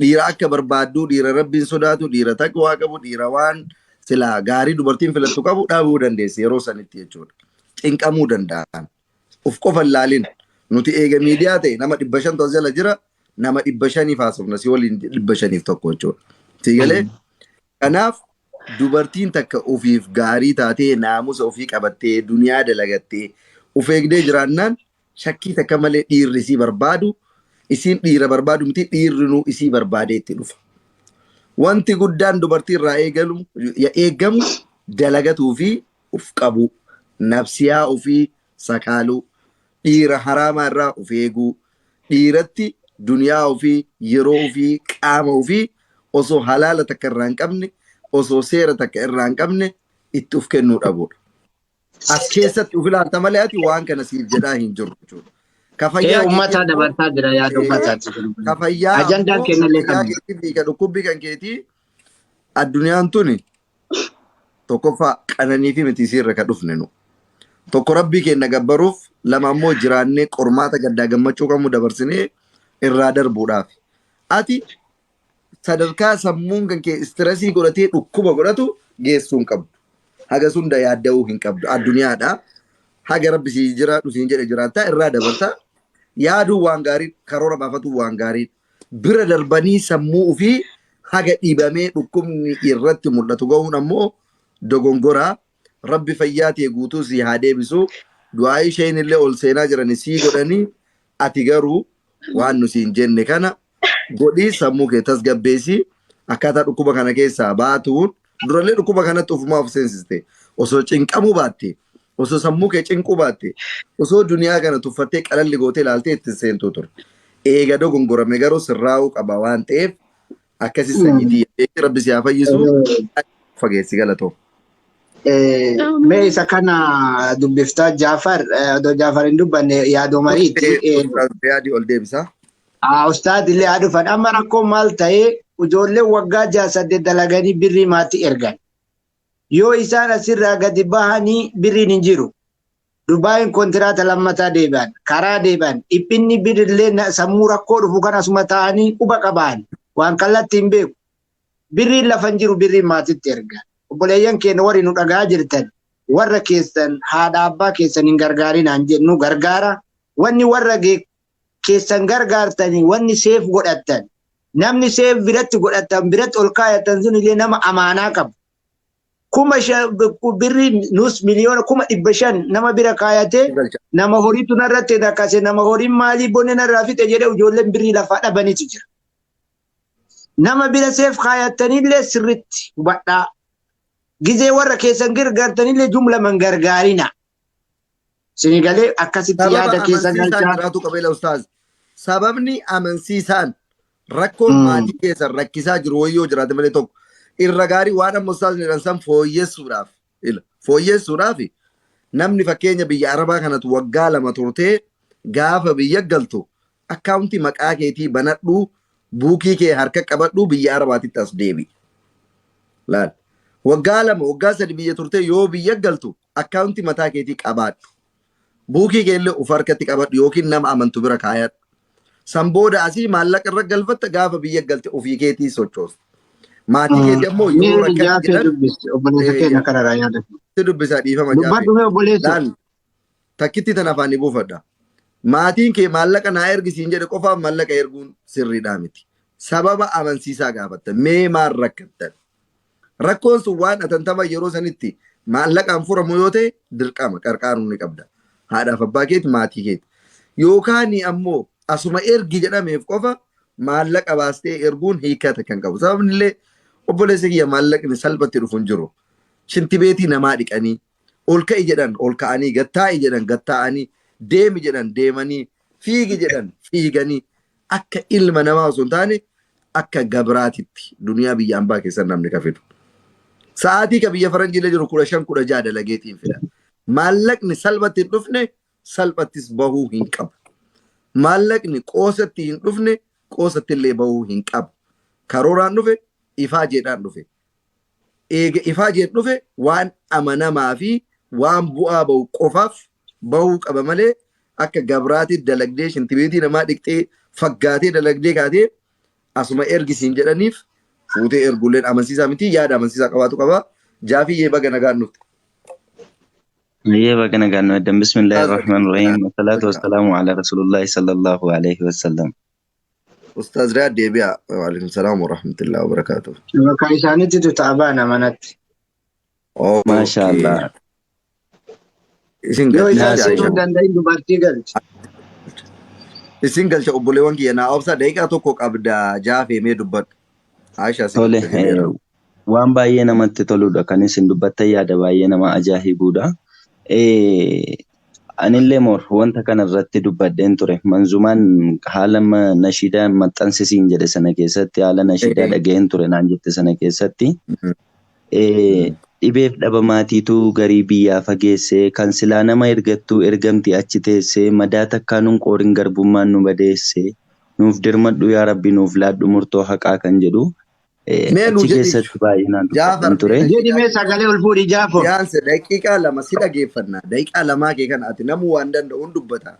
Dhiira akka barbaadduu, dhiira rabbiin sodaatu, dhiira taqwaa qabu, dhiira waan silaa gaarii dubartiin filattu qabu dhabuu dandeessi yeroo sanitti jechuudha. Cinqamuu danda'an. Uf qofa hin laalin. Nuti eega miidiyaa ta'e nama 500tu as jala jira. Nama 500f haasofna si waliin 501 jechuudha. Si galee? Kanaaf dubartiin takka ofiif gaarii taatee naamusa ofii qabattee duniyaa dalagattee of eegdee jiraannaan shakkii takka malee dhiirri isii barbaadu isiin dhiira barbaadu miti dhiirri nuu isii barbaadee itti dhufa. Wanti guddaan dubartii irraa eegalu eegamu dalagatuu fi uf qabu, nafsiyaa ofii sakaaluu, dhiira haraamaa irraa of eeguu, dhiiratti duniyaa ofii, yeroo ofii, qaama ofii osoo halaala takka irraa hin qabne, osoo seera takka irraa hin qabne itti of kennuu dhabuudha. As keessatti of ilaalta malee ati waan kana siif jedhaa hin jiru jechuudha. Ka fayyaa Uummataa keetii ammoo dabarsaa jira yaada uummataati. ka fayyaa Ajandaan ammoo ka kennallee fayyaa kan. keetii fi ka dhukkubbii kan keetii addunyaan tuni tokkoffaa qananii fi miti isiirra ka dhufne nu. Tokko rabbii keenya gabbaruuf, lama ammoo jiraannee qormaata gaddaa gammachuu kamuu dabarsinee irraa darbuudhaaf. Ati sadarkaa sammuun kan kee stress godhatee dhukkuba godhatu geessuu hin qabdu. Haga sunda yaadda'uu hin qabdu. Addunyaadha. Haga rabbi sii jiraadhu siin jedhe jiraattaa irraa dabarta. Yaaduu waan gaarii, karoora baafatuu waan gaarii. Bira darbanii sammuu ofii haga dhibamee dhukkubni irratti mul'atu gahuun ammoo dogongoraa. Rabbi fayyaa ta'e guutuu sii haa deebisu. Du'aa isheen illee ol seenaa jirani sii godhanii ati garuu waan nu siin jenne kana godhii sammuu kee tasgabbeessi akkaataa dhukkuba kana keessaa baatuun durallee dhukkuba kanatti ofumaa of seensiste osoo cinqamuu baatte osoo sammuu kee cinquu baatte osoo duniyaa kana tuffattee qalalli gootee ilaaltee itti seentuu ture. Eega dogongorame garuu sirraa'uu qaba waan ta'eef akkasi sanyitii yaadee rabbi si haa fayyisu fageessi galatoo. Mee isa kana dubbiftaa Jaafar, odoo Jaafar hin dubbanne yaadoo mariitti. Yaadii ol deebisaa. Ustaad illee haa dhufan. Amma rakkoon maal ta'ee ijoolleen waggaa 6-8 dalaganii birrii maatii ergan. Yoo isaan asirraa gadi bahanii birriin hin jiru. Dubaayin kontiraata lammataa deebi'an, karaa deebi'an, dhiphinni birrillee sammuu rakkoo dhufu kan asuma taa'anii quba qaban waan kallattii hin beeku. Birriin lafa hin jiru birriin maatitti erga. Obboleeyyan keenya warri nu dhagaa jirtan warra keessan haadha abbaa keessan hin gargaarinaan jennu gargaara. Wanni warra keessan gargaartanii wanni safe godhattan namni safe biratti godhattan biratti ol kaayattan sun illee nama amaanaa qabu. Kuma birrii nus miliyoona 500,000 nama bira kaayatee nama horiitu narratti rakkase nama horiin maalii bonne narraa fixe jedhee ijoolleen birrii lafaa dhabaniitu jira. Nama bira safe kaayattanillee sirritti hubadhaa. Gizee warra keessan gargaartanillee jumlaman gargaarina. Sinigalee akkasitti Sababa yaada keessa amansiisaan galchaa. jiraatu qabeela ustaaz. Sababni amansiisaan rakkoon maatii keessan rakkisaa jiru wayyoo jiraate malee tokko irra gaarii waan amma ustaaz jedhan san fooyyessuudhaaf ila fooyyessuudhaaf namni fakkeenya biyya arabaa kanatu waggaa 2 turtee gaafa biyya galtu akkaawuntii maqaa keetii banadhuu buukii kee harka qabadhuu biyya arabaatitti as deebi. Laal. Waggaa 2 waggaa 3 biyya turtee yoo biyya galtu akkaawuntii mataa keetii qabaadhu. Buukii kee illee of harkatti qabadhu yookiin nama amantu bira kaayadhu. San booda asii maallaqa irra galfatta gaafa biyya galte ofii keetii sochoosta. Maatii keetii ammoo Mee yoo rakkate Jaafee jedhan dubbisi obboleessa keenya kanarraa yaada. Si dubbisaa dhiifama Jaafee. Dubbadhu mee obboleessa. Laal takkitti tan afaanii buufadha. Maatiin kee maallaqa naa ergi siin jedhe qofaaf maallaqa erguun sirriidhaa miti. Sababa amansiisaa gaafatta. Mee maal rakkattan? Rakkoon sun waan atantama yeroo sanitti maallaqaan furamu yoo ta'e dirqama qarqaaruu ni qabda. Haadhaaf abbaa keeti maatii keeti. Yookaan ammoo asuma ergi jedhameef qofa maallaqa baastee erguun hiikata kan qabu. Sababni illee obboleessa kiyya maallaqni salphatti dhufu hin jiru. Shintibeetii namaa dhiqanii ol ka'i jedhan ol ka'anii gattaa'i jedhan gattaa'anii deemi jedhan deemanii fiigi jedhan fiiganii akka ilma namaa osoo hin taane akka gabraatitti duniyaa biyya ambaa keessa namni ka fidu. Sa'aatii ka biyya faranjiilee jiru 15 16 dalageetiin fida. Maallaqni salphatti hin dhufne salphattis bahuu hin qabu. Maallaqni qoosatti hin dhufne qoosatti illee bahuu hin qabu. Karooraan dhufe ifaajeedhaan dhufe. Eega ifaajeen dhufe waan amanamaa fi waan bu'aa bahu qofaaf bahuu qaba malee akka gabraatii dalagdee shintibeetii namaa dhiqxee faggaatee dalagdee kaatee asuma ergisiin jedhaniif fuutee erguulleen amansiisaa miti yaada amansiisaa qabaatu qaba. Jaafiyyee baga nagaan dhufte. Ayyee baga nagaan nu eddan. Bismillaahi rahmaan rahiim. Wasalaatu wasalaamu ala rasuulullaahi sallallahu alaihi wasallam. Ustaaz Riyaad deebi'a. Waalaikum salaam wa rahmatullahi wa barakaatuh. Bakka isaanitti ta'a baana manatti. Maasha Allah. Isin Yoo galcha isaan seenuu Aisha. hin danda'in dubartii galchi. Isin galcha obboleewwan kiyya naa obsa daqiiqaa tokko qabda jaafee mee dubbadhu. Aishaa si Tole, galcha jedheera. waan baay'ee namatti toludha. Kan isin dubbattan yaada baay'ee nama ajaa'ibuudha. Anillee mor wanta kana irratti dubbadheen ture. Manzumaan haala nashiidaa maxxansisiin jedhe sana keessatti haala nashiidaa dhaga'een ture naan jette sana keessatti. Dhibeef dhaba maatiitu garii biyyaa fageesse, kan silaa nama ergattuu ergamti achi teesse, madaa takkaa nun qoorin garbummaan nu badeesse, nuuf dirmadhu yaa Rabbi nuuf laadhu murtoo haqaa kan jedhu Mee nu achi jedhi keessatti baay'inaan Jaafar dubbadheen ture. Jedhi mee sagalee ol fuudhi Jaafar. Yaanse daqiiqaa 2 si dhageeffanna. Daqiiqaa 2 kee kana ati namuu waan danda'uun dubbata.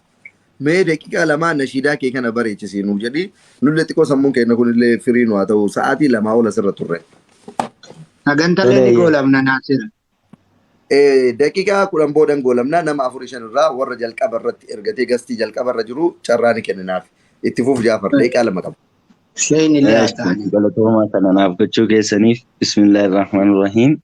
Mee daqiiqaa 2 nashiidaa kee kana bareechisii nuuf jedhi. Nullee xiqqoo sammuun keenya kunillee firii nu haa ta'u. Sa'aatii 2 ol asirra turre. Sagantallee ni Tole. goolamna Naasir. Daqiiqaa 10 boodan goolamna nama 4 5 irraa warra jalqaba irratti ergatee gastii jalqaba irra jiru carraa ni kenninaaf. Itti fuuf Jaafar daqiiqaa 2 qaba. Sheen illee haa ta'ani. Galatoomaa kana naaf gochuu keessaniif bismillahirrahmanirrahiim.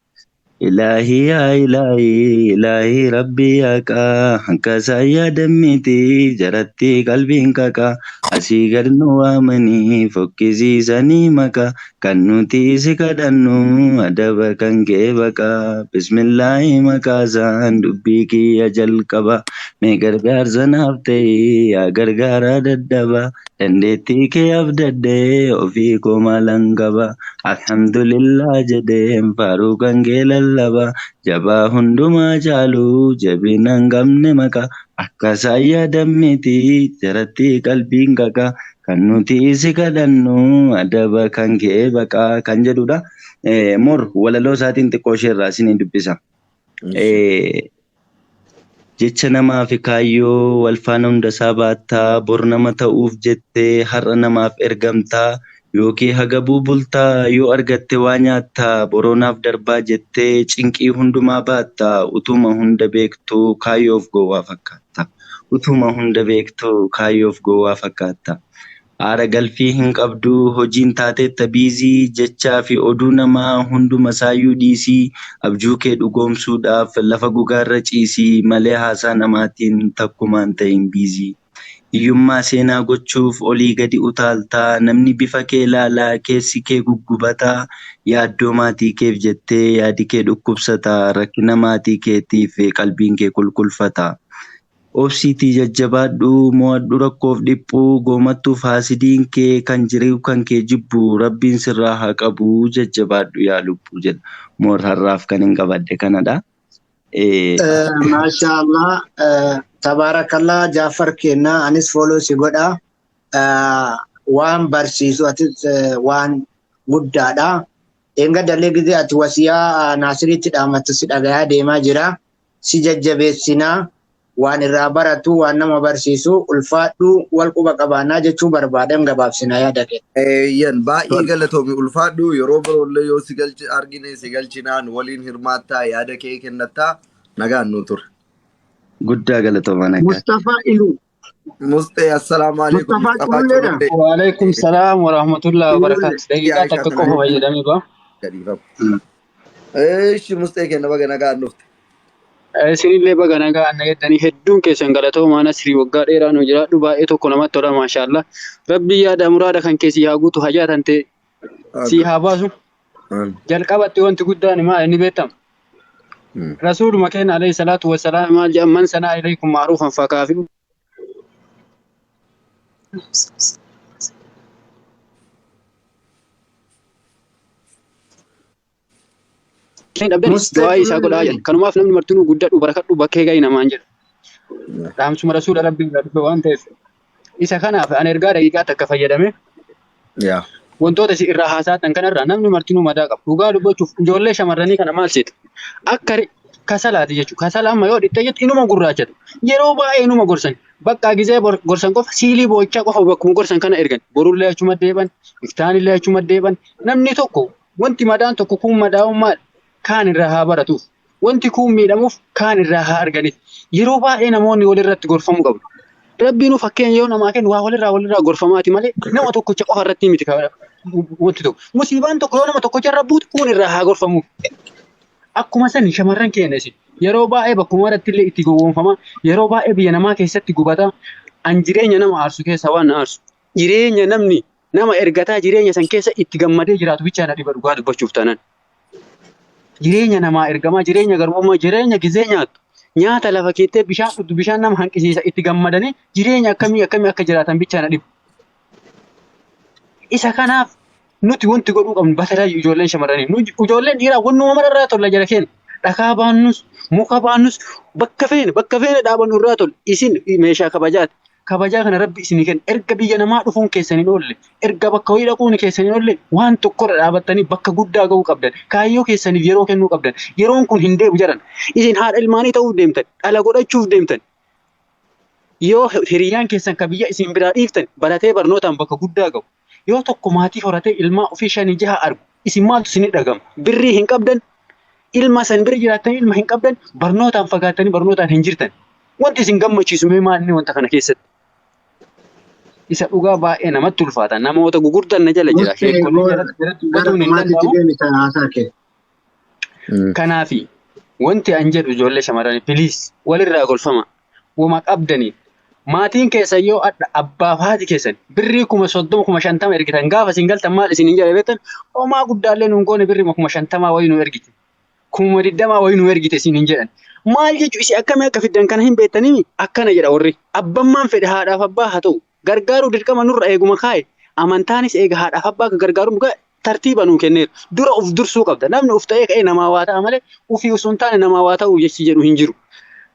Ilaahii yaa ilaahii ilaahii rabbii haqaa hanqasaa yaadammiti jaratti qalbiin qaqaa asii gad nu waamanii fokkisiisanii maqaa kan nuti si kadhannu adaba kan kee baqaa bismillaahi maqaasaan dubbii kiyya jalqaba mee gargaarsa naaf ta'ii yaa gargaara daddaba dandeettii kee abdadhee ofii koo maalan qaba alhamdulillah jedheen faaruu kan kee lallaba jabaa hundumaa caalu jabina hin qabne maqaa akka isaan yaadammiti jaratti qalbiin qaqaa kan nuti si kadhannu adaba kan kee baqaa kan jedhudha. Mor walaloo isaatiin xiqqoo ishee irraa isinii dubbisa. Jecha namaa fi kaayyoo wal faana hundasaa baattaa bor nama ta'uuf jettee har'a namaaf ergamtaa yookiin hagabuu bultaa yoo argatte waa nyaattaa boroonaaf darbaa jettee cinqii hundumaa baattaa utuma hunda beektuu kaayyoof gowwaa fakkaatta. Utuma hunda beektuu kaayyoof gowwaa fakkaatta. Aara galfii hin qabdu hojiin taateetta biizii jechaa fi oduu namaa hunduma isaayyuu dhiisii abjuu kee dhugoomsuudhaaf lafa gogaarra ciisii malee haasaa namaatiin takkumaan ta'in biizii. Hiyyummaa seenaa gochuuf olii gadi utaaltaa namni bifa kee ilaalaa keessi kee guggubataa yaaddoo maatii keef jettee yaadi kee dhukkubsataa rakkina maatii keetiif qalbiin kee kulkulfata. Obsiitii jajjabaadhu mo'adhu rakkoof dhiphuu goomattuuf haasidiin kee kan jiru kan kee jibbu rabbiin sirraa haa qabu jajjabaadhu yaa lubbuu jedha. Moor har'aaf kan hin qabadhe kanadha. Maashaallah tabaarakallah Jaafar kenna anis follow si godha. Waan barsiisu atis waan guddaadha. Enga dalee gizee ati wasiyaa Naasiritti dhaamattu si dhagayaa deemaa jira. Si jajjabeessinaa waan irraa baratu waan nama barsiisu ulfaadhu wal quba qabaannaa jechuu barbaadan gabaabsinaa yaada kee. Eeyyan baay'ee galatoomi ulfaadhu yeroo biroollee yoo si galchi argine si galchinaan waliin hirmaattaa yaada kee kennattaa nagaan nu ture. Guddaa galatoomaa nagaa. Mustafaa Iluu. Mustee assalaamu alaikum Mustafaa Mustafaa Cululleedha. Culullee. Waalaikum salaam wa rahmatullahi wa barakatuh. Daqiiqaa Aishaa takka kana qofa fayyadamee ba. gadhiifama. Eeshi Mustee kenna baga nagaan dhufte. Isinillee baga nagaa anna jettanii hedduun keessan galatoomaa Nasrii waggaa dheeraa nu jiraadhu baay'ee tokko namatti tola maashaallah. Rabbi yaada muraada kan kee sii haa guutu hajaa tan ta'e sii haa baasu. Jalqabatti wanti guddaan maal inni beekama? Rasuuluma keenya alayhi salaatu wassalaam maal jedhan man sanaa ilaykum ma'ruufan fakaafi'u. Hin dhabdan Mustee du'aa isaa godhaa Culullee. jedhan. Kanumaaf namni martinuu guddadhu barakadhu bakkee gahi namaan jedha. Dhaamsuma rasuula rabbii irraa dhufe waan ta'eef. Isa kanaaf ani ergaa daqiiqaa takka fayyadame Yaa. wantoota isin irraa haasa'atan kanarraa namni martinuu madaa qaba. Dhugaa dubbachuuf ijoollee shamarranii kana maal seeta? Akka kasalaati jechuudha. Kasala amma yoo dhiqxe jettu inuma gurraachata. Yeroo baay'ee inuma gorsan. Bakka gizee gorsan qofa siilii boo'ichaa qofa bakkuma gorsan kana ergan. Borullee achuma deeban, iftaanillee achuma deeban. Namni tokko wanti madaan tokko kun madaa'ummaa kaan irraa haa baratuuf. Wanti kun miidhamuuf kaan irraa haa arganiif. Yeroo baay'ee namoonni walirratti gorfamuu qabu. Rabbiin fakkeenya yoo namaa kennu waa walirraa gorfamaati malee nama tokkicha qofa irratti miti wanti tokko. Musiibaan tokko yoo nama tokkicha irra buute kun irraa haa gorfamuuf. Akkuma sani shamarran keenya isin yeroo baay'ee bakkuma maratti illee itti gowwoomfama. Yeroo baay'ee biyya namaa keessatti gubata. An jireenya nama aarsu keessaa waan na aarsu. Jireenya namni Nama ergataa jireenya san keessa itti gammadee jiraatu bichaa na dhiba dhugaa dubbachuuf taanaan. Jireenya namaa ergamaa, jireenya garbummaa, jireenya gizee nyaattu. Nyaata lafa keettee bishaan dhugdu bishaan nama hanqisiisa itti gammadanii jireenya akkamii akkamii akka jiraatan bichaa na dhiba. Isa kanaaf nuti wanti godhuu qabnu batalaayu ijoolleen shamarranii. Nu ijoolleen dhiiraa wannuma mara irraa tolla jara keenya. Dhakaa baannus, muka baannus, bakka feene bakka feene dhaabannu irraa tolla. Isin meeshaa kabajaati. Kabajaa kana rabbi isinii kenna. Erga biyya namaa dhufuun keessan hin oolle, erga bakka wayii dhaquun keessan hin oolle, waan tokkorra dhaabattanii bakka guddaa ga'uu qabdan. Kaayyoo keessaniif yeroo kennuu qabdan. Yeroon kun hin deebi'u jedhan. Isin haadha ilmaanii ta'uuf deemtan, dhala godhachuuf deemtan. Yoo hiriyyaan keessan ka biyya isin biraa dhiiftan baratee barnootaan bakka guddaa ga'u. Yoo tokko maatii horatee ilmaa ofii shanii jaha argu, isin maaltu isinii dhagama? Birrii hin qabdan, ilma san bira jiraattanii ilma hin qabdan, barnootaan fagaattanii barnootaan hin jirtan. Wanti isin gammachiisu mee maal inni wanta kana keessatti? Isa dhugaa baay'ee namatti ulfaata. Namoota gugurdan na jala jira. Mustee Sheekolee jalatti jalatti gara dubbatuun hin dhumaatitti danda'amu. deemi sana haasaa kee. Kanaafi wanti an jedhu ijoollee shamarranii piliis walirraa golfama. Wama qabdanii maatiin keessan yoo adda abbaaf haati keessan birrii 30,000 50,000 ergitan gaafa isin galtan maal isin hin jedhe beektan homaa guddaallee nuun goone birrii 50,000 wayii nu ergite. 20,000 wayii nu ergite isin hin jedhan. Maal jechuun isin akkamii akka fiddan kana hin beektanii akkana jedha warri. Abbammaan fedhe haadhaaf abbaa haa ta'u. Gargaaruu dirqama nurra eeguma kaa'e. Amantaanis eega haadhaaf abbaa akka gargaaru tartiiba nuu kenneera. Dura of dursuu qabda. Namni of ta'ee ka'ee namaa waa ta'a malee ofii osoo hin taane namaa waa ta'uu jechi jedhu hin jiru.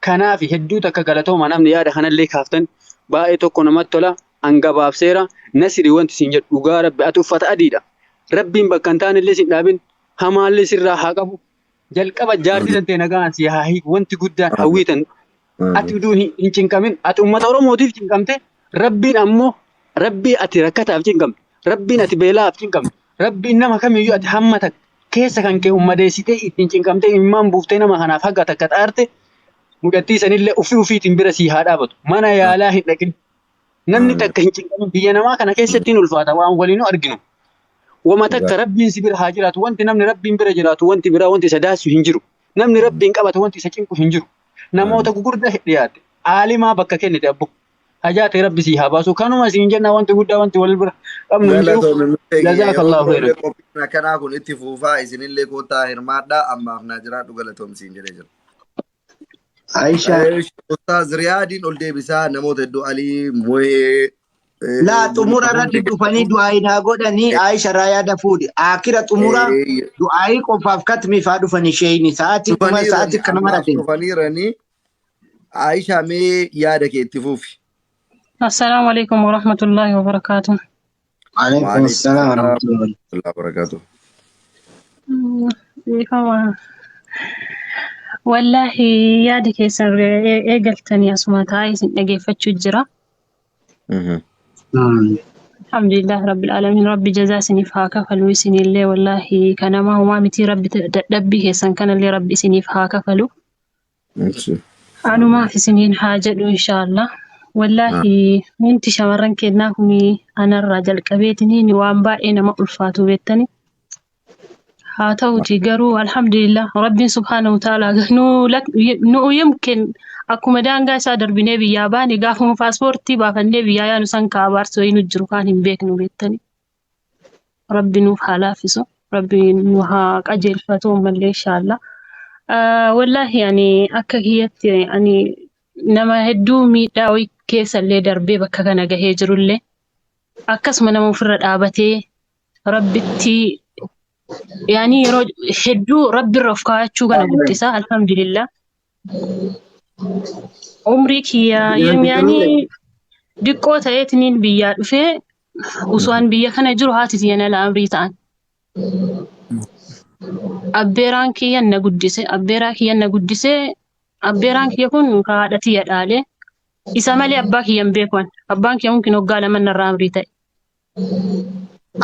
Kanaaf hedduu takka galatooma namni yaada kanallee kaaftan baay'ee tokko namatti tola. An gabaabseera. Nasiri wanti siin jedhu dhugaa rabbi ati uffata adiidha. Rabbiin bakka hin taanellee sin dhaabin hamaallee sirraa haa qabu. Jalqaba jaartii tantee nagaan si haa hiiku wanti guddaan hawwiitan ati uduu hin cinqamin ati uummata Oromootiif cinqamte rabbiin ammoo rabbii ati rakkataaf cinqamte rabbiin ati beelaaf cinqamte rabbiin nama kamiyyuu ati hamma takka keessa kan kee ummadeessitee ittiin cinqamtee imimmaan buuftee nama kanaaf haga takka xaarte mucattii sanillee ofii ofiitiin bira sii haa dhaabatu mana yaalaa hin dhaqin namni takka hin cinqamin biyya namaa kana keessatti hin ulfaata waan waliinuu arginu. Wama takka rabbiin si bira haa jiraatu wanti namni rabbiin bira jiraatu wanti biraa wanti isa daassu hin jiru. Namni rabbiin qabate wanti isa cinqu hin jiru. Namoota gugurdaa dhiyaatte aalimaa bakka kennite abbo. Hajaa ta'e rabbi sii haa baasu. Kanuma siin jenna wanti guddaa wanti wal bira qabnu hin jiru. Galatoomi murtee kiyya yeroo Jazaakallahu biroolee khairan. qophiin akkanaa kun itti fuufaa isinillee koottaa hirmaadhaa ammaaf naa jiraadhu galatoomsiin jedhee jira. Aisha. Ustaaz Riyaadiin ol deebisaa namoota hedduu Alii Muhee Laa xumura irratti dhufanii du'aayii naa godhanii Aisha irraa yaada fuudhi. Akira xumura du'aayii qofaaf katmiif haa dhufanii sheeyni sa'aatii kuma sa'aatii kana ammaaf marate. dhufaniiranii Aisha mee yaada kee itti fufi. Assalaamu alaikum warahmatullahi wabarakaatuh. Alaikum Waalaikum salaam salaam warahmatullahi. warahmatullahi wabarakatuh. Dhiifama. Wallaahi yaada keessan eegaltanii asuma taa'ee isin dhageeffachuu jira. Alhamdulillah rabbil alamin rabbi jazaa isiniif haa kafalu isinillee wallaahi kanama homaa miti rabbi dadhabbii keessan kanallee rabbi isiniif haa kafalu. Anumaaf isiniin haa jedhu inshaallah. Wallaahi wanti shamarran kennaa kun anarraa jalqabeetiniin waan baay'ee nama ulfaatu beektani. Haa ta'uti garuu alhamdulillah rabbiin subhaanahu ta'ala nu yumkin akkuma daangaa isaa darbinee biyyaa baane gaafuma paaspoortii baafannee biyyaa yaanu san kaa abaarsoo nu jiru kaan hin beeknu beektani. Rabbi nuuf haa laaffisu. Rabbi nu haa qajeelfatu ammallee inshaallah. Wallaahi ani akka kiyyatti ani nama hedduu miidhaa wayii keessa illee darbee bakka kana gahee jirullee akkasuma nama ofirra dhaabatee rabbitti yaani yeroo hedduu rabbirra of kaa'achuu kana guddisa alhamdulillah. Umrii kiyya yaani diqqoo ta'eetiniin biyyaa dhufee osoo an biyya kana jiru haati tiyya na amrii ta'an. Abbeeraan kiyya na guddise. Abbeeraa kiyya na guddise. Abbeeraan kiyya kun ka haadha tiyya dhaale. Isa malee abbaa kiyya hin beeku ani. Abbaan kiyya mumkin waggaa lama narraa amrii ta'e.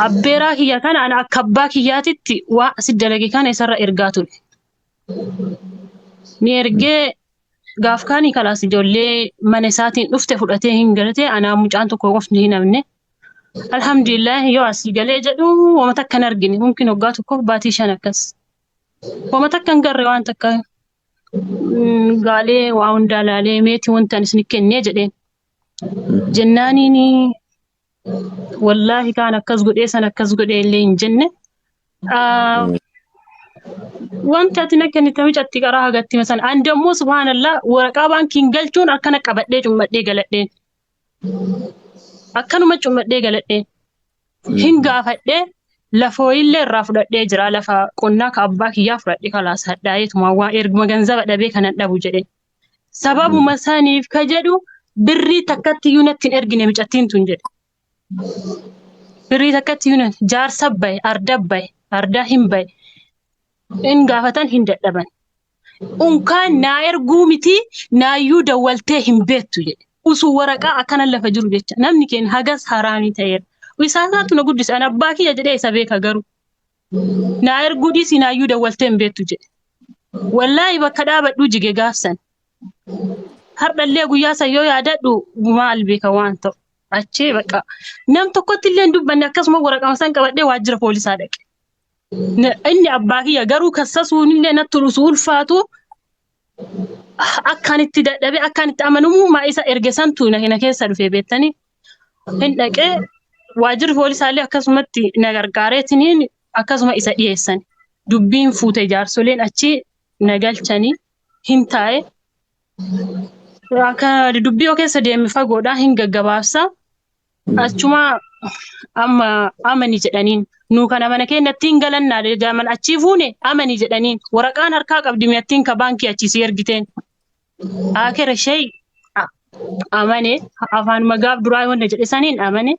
Abbeeraa kiyya kana ana akka abbaa kiyyaatitti waa asi dalage kana isarra ergaa ture. Ni ergee gaaf kaanii kalaas ijoollee mana isaatiin dhufte fudhatee hin galate anaa mucaan tokko qofni hin hafne. Alhamdulillah yoo asii galee jedhu wama takka hin argine mumkin waggaa tokkoof baatii 5 akkas. Wama takka hin garre waan takka gaalee waa hundaa laalee meetii wanta ani isin kennee jedheen. Jennaaniin Wallaahi kaan akkas godhee san akkas godhee illee hin jenne. Wanti ati na kennite micatti qaraa hagatti masan. An dammoo subhaanallah waraqaa baankiin galchuun akkana qabadhee cummadhee galadheen. Akkanuma cummadhee galadheen. Hin gaafadhee lafa wayiillee irraa fudhadhee jira. Lafa qonnaa ka abbaa kiyyaa fudhadhee kalaas hadhaa'eetuma waa erguma ganzaba dhabee kanan dhabu jedhe. Sababuma saniif ka jedhu birrii takkatti iyyuu natti hin ergine micattiin tun jedhe. Birrii takkatti iyyuu natti jaarsa bahe arda bahe ardaa hin bahe hin gaafatan hin dadhaban. Unkaan naa erguu miti naayyuu dawwaltee hin beektu jedhe. Usuu waraqaa akkana lafa jiru jecha namni keenya hagas haraamii ta'eera. Isaasaatu na guddise an abbaa kiyya jedhee isa beeka garuu. Naa erguu dhiisii naayyuu dawwaltee hin beektu jedhe. Wallaahi bakka dhaabadhuu jige gaafsan. Hardhallee guyyaa san yoo yaadadhu maal beeka waan ta'u. Achee bakka nam tokkotti illee hin dubbanne akkasuma waraqaa san qabadhee waajjira poolisaa dhaqe. Inni abbaa kiyya garuu kassasuun illee natti ulsu ulfaatu akkaan itti dadhabee akkaan itti amanamummaa isa erge santu na keessa dhufe beektanii. Hin dhaqee waajjirri poolisaallee akkasumatti na gargaareetiniin akkasuma isa dhiyeessan. Dubbiin fuute jaarsoleen achi na galchanii hin taa'e. Akka dubbii yoo keessa deeme fagoodhaa hin gaggabaabsa. Achuma amma amani jedhaniin nu kana mana keenyatti hin galannaa jaaman achii fuune amani jedhaniin waraqaan harkaa qabdi mi'attiin ka baankii achii si ergiteen. Akira shey amane afaanuma gaaf duraa wanta jedhe saniin amane.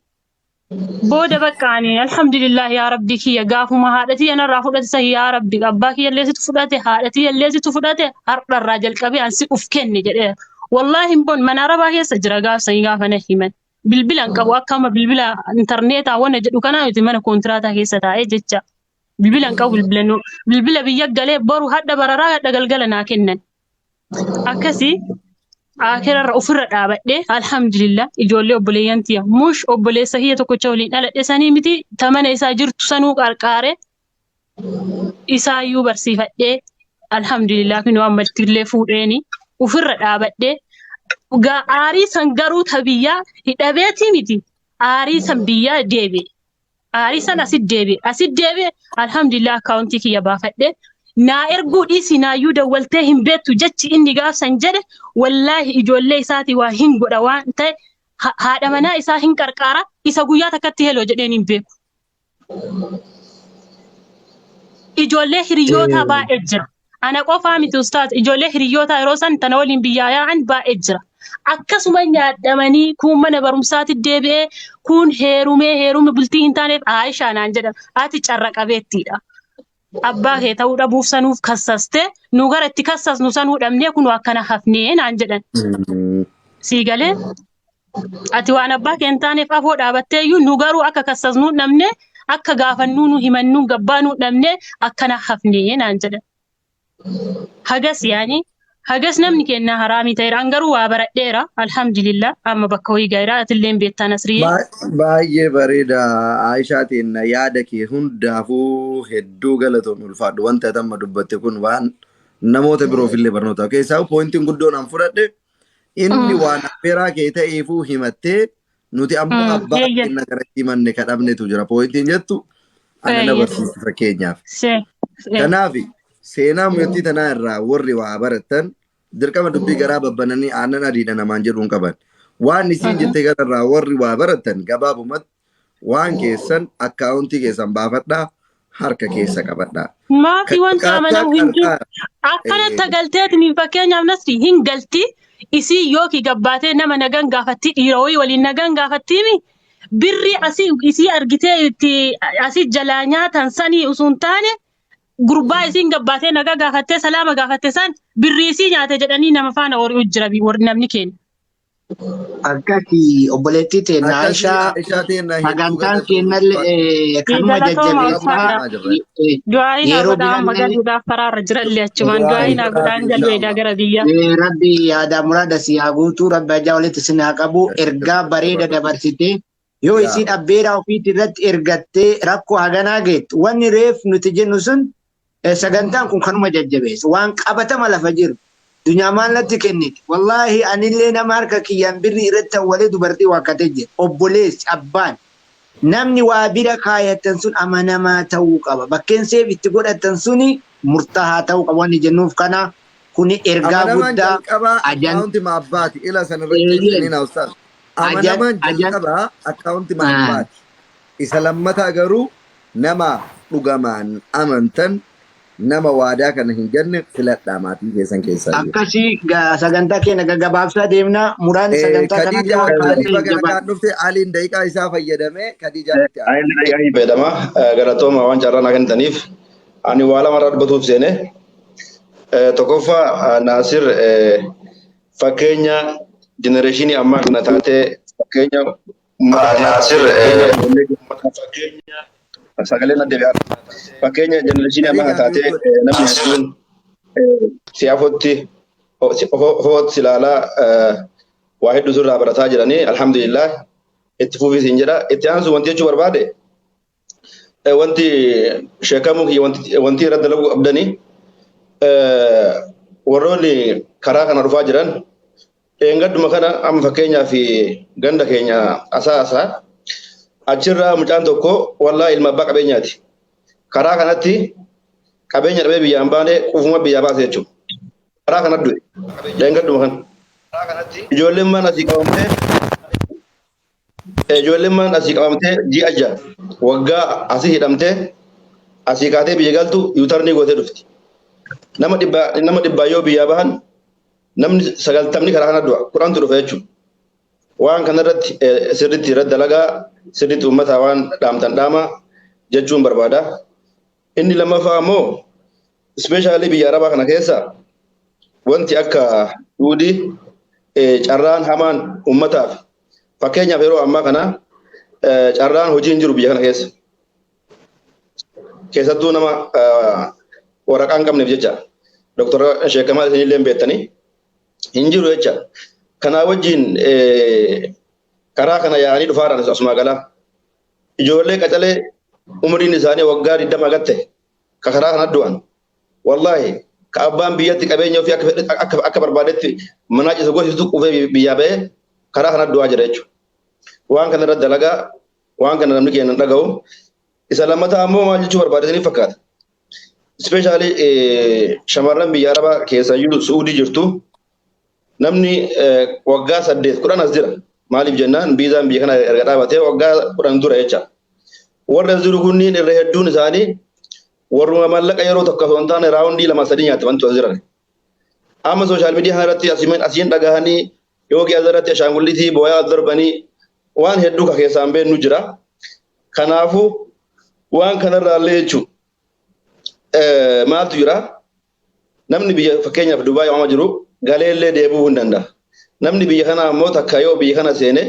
Booda bakka ani alhamdulillah yaa rabbi kiyya gaafuma haadha tiyya narraa fudhate san yaa rabbi abbaa kiyya illee situ fudhate haadha tiyya illee situ fudhate har'arraa jalqabee an si uf kenne jedhee. Wallaahi hin boon mana arabaa keessa jira gaaf sanii gaafa na himan. Bilbila hin qabu akka amma bilbila intarneetaa wanna jedhu kanaa miti mana koontiraataa keessa taa'ee jecha. Bilbila hin qabu bilbila nu bilbila biyya galee boru hadha bararaa hadha galgala naa kennan. Akkasii akirarra ofirra dhaabadhee alhamdulillah ijoollee obboleeyyan tiyya mush obboleessa kiyya tokkicha waliin dhaladhe sanii miti ta mana isaa jirtu sanuu qarqaare isaayyuu barsiifadhee alhamdulillah kunoo amma illee fuudheeni ofirra dhaabadhee aarii san garuu ta biyyaa hidhabeetii miti aarii san biyyaa deebi'e. Aarii san asit deebi'e. Asit deebi'e alhamdulillah akkaawuntii kiyya baafadhe. Naa erguu dhiisi naayyuu dawwaltee hin beektu jechi inni gaafsan jedhe wallaahi ijoollee isaatii waa hin godha waan ta'e haadha manaa isaa hin qarqaara isa guyyaa takkatti heloo jedheen hin beeku. Ijoollee hiriyootaa baay'ee jira. Ana qofaa miti ustaaz ijoollee hiriyootaa yeroo san tana waliin biyyaa yaa'an baay'ee jira. Akkasuma nyaadhamanii kuun mana barumsaatti deebi'ee kuun heerumee heerume bultii hin taaneef Aayishaa naan jedhan ati carra qabeettiidha. Abbaa kee ta'uu dhabuuf sanuuf kassastee nu gara itti kassasnu sanuu dhabnee kun akkana hafnee naan jedhan. Sii galee ati waan abbaa kee hin taaneef afoo dhaabattee iyyuu nu garuu akka kassasnuu dhabne akka gaafannuu nu himannuu gabbaanuu dhabne akkana hafnee naan jedhan. Hagas yaani hagas namni keenya haraamii ta'eera. An garuu waa baradheera. Alhamdulillah amma bakka wayii gaheera. Atillee beektaa Nasriyyee. Baay'ee bareeda Aayishaatiin yaada kee hundaafuu hedduu galatoom ulfaadhu. Wanta ati amma dubbatte kun waan namoota biroof illee barnoota. Keessaa pointiin guddoon an fudhadhe inni waan affeeraa kee ta'eefuu himattee nuti ammoo abbaa keenya garatti himanne kadhabnetu jira. Pointiin jettu ana na barsiisti fakkeenyaaf. Kanaaf seenaa mucattii tanaa irraa warri waa barattan dirqama dubbii garaa babbananii aannan adiidha namaan jedhuun qaban. Waan isiin jette kanarraa warri waa barattan gabaabumatti waan keessan akkaawuntii keessan baafadhaa harka keessa qabadhaa. Maafi wanta amanamu hin jiru. Akkanatti galteetiin fakkeenyaaf Nasri hin galti isii yookiin gabbaatee nama nagan gaafattii dhiira wayii waliin nagan gaafattiimi birrii asii isii argitee itti asii jalaa nyaatan sanii osoo hin taane gurbaa isiin gabbaatee nagaa gaafattee salaama gaafatte san birrii isii nyaate jedhanii nama faana hori'u jira warri namni keenya. Akkasi obboleettii teenya Akkasii Aayishaa Aayishaa teenya hedduu sagantaan galatoom keenyallee kanuma Galatooma jajjabeessaa ulfaadha. Du'aayi naa yeroo godhaa amma birallee galuudhaaf karaarra jirallee achumaan Du'aayi du'aayi naa godhaan godhaa galuu edaa inshaallah. gara biyya. Rabbi yaada muraada si haa guutuu rabbi ajaa walitti sin haa qabu ergaa bareeda dabarsite yoo Yaa. isiin abbeeraa ofiitti irratti ergattee rakkoo haganaa geettu wanni reef nuti jennu sun sagantaan kun kanuma jajjabeessa waan qabatama lafa jiru. Dunyaa maal natti kenniti? Wallaahi anillee nama harka kiyyaan birri irratti awwalee dubartii waakkatee jira. Obboleessi abbaan namni waa bira kaayatan sun amanamaa ta'uu qaba. Bakkeen seef itti godhatan suni murtaa'aa ta'uu qaba. Wanni jennuuf kana kuni ergaa Amanamaan guddaa jalqabaa ajan akkaawunti maabbaati. Ila sana irratti eeyyeen ibsanii naa ustaaz. ajan Amanamaan ajan jalqabaa akkaawunti maabbaati. Isa lammataa garuu nama dhugamaan amantan nama waadaa kana hin ganne filadhaa maatii keessan keessaa jiru. Akkasii sagantaa keenya gaggabaabsaa deemna. Muraan sagantaa kanallee Khadija waan Alii qabateef baga jabaa. nagaan dhufte Aliin daqiiqaa isaa fayyadamee Khadijaa itti aana. Ani daqiiqaa fayyadama. Galatooma waan carraa naa kennitaniif. Ani waa lama irraa dubbatuuf seene. Tokkoffaa Naasir fakkeenya jenereeshinii ammaa kana taatee fakkeenya uummata kanaa Naasir fakkeenya sagalee na deebi'aa. Fakkeenya jenereeshinii ammaa kana Khadijaa taatee mute godhi. namni hedduun siyaafotti ofootti ilaalaa waa hedduu sirraa barataa jiranii alhamdulillah itti fufiis hin jedha. Itti aansu wanti jechuu barbaade wanti sheekamuu kiyya wanti irratti dalaguu qabdanii warroonni karaa kana dhufaa jiran dheengadduma kana amma fakkeenyaaf ganda keenya asaa asaa achirraa mucaan tokko wallaa ilma abbaa qabeenyaati. Karaa kanatti qabeenya dhabee biyyaan baane qufuma biyyaa baase jechuudha. Karaa kanatti du'e dheengadduma kana. Ijoolleen maan asii qabamtee ijoolleen maan asii qabamtee ji'a 6 waggaa asii hidhamtee asii kaatee biyya galtu yuutarnii gootee dhufti. Nama dhibbaa yoo biyyaa bahan namni 90ni karaa kana du'a 10tu dhufa jechuudha. Waan kanarratti sirriitti irratti dalagaa sirriitti uummataa waan dhaamtan dhaama jechuun barbaada. Inni lammaffaa immoo ispeeshaalii biyya Arabaa kana keessa wanti akka duudii carraan hamaan uummataaf fakkeenyaaf yeroo ammaa kana carraan hojii hin jiru biyya kana keessa. Keessattuu nama waraqaa hin qabneef jecha. Doktor Sheekamaa isinillee hin beektanii hin jiru jecha. Kanaa wajjin karaa kana yaa'anii dhufaadhaan asumaa galaa. Ijoollee qacalee umriin isaanii waggaa 20 gatte ka karaa kana du'an. Wallaahi ka abbaan biyyatti qabeenya ofii akka barbaadetti manaa ciisa gosiisu qufee biyyaa ba'ee karaa kana du'aa jira jechuudha. Waan kana irratti dalagaa waan kana namni keenya hin dhaga'u. Isa lammataa ammoo maal jechuu barbaade isiniif fakkaata. Ispeeshaalii shamarran biyya Arabaa keessayyuu Su'uudii jirtu namni waggaa 8 10 as jira. Maaliif jennaan biizaan biyya kana erga dhaabatee waggaa 10 dura jecha. Warra as jiru kunniin irra hedduun isaanii warruma maallaqa yeroo tokko osoo hin taane raawundii 2 3 nyaate wanti as jiran. Amma sooshaal miidiyaa kana irratti asiin dhagahanii yookiin as irratti ashaangulliitii booyaa darbanii waan hedduu ka keessaan beennu jira. Kanaafuu waan kanarraallee jechuun maaltu jira? Namni biyya fakkeenyaaf Dubaay waama jiru galeellee deebi'uu hin danda'a. Namni biyya kanaa ammoo takka yoo biyya kana seene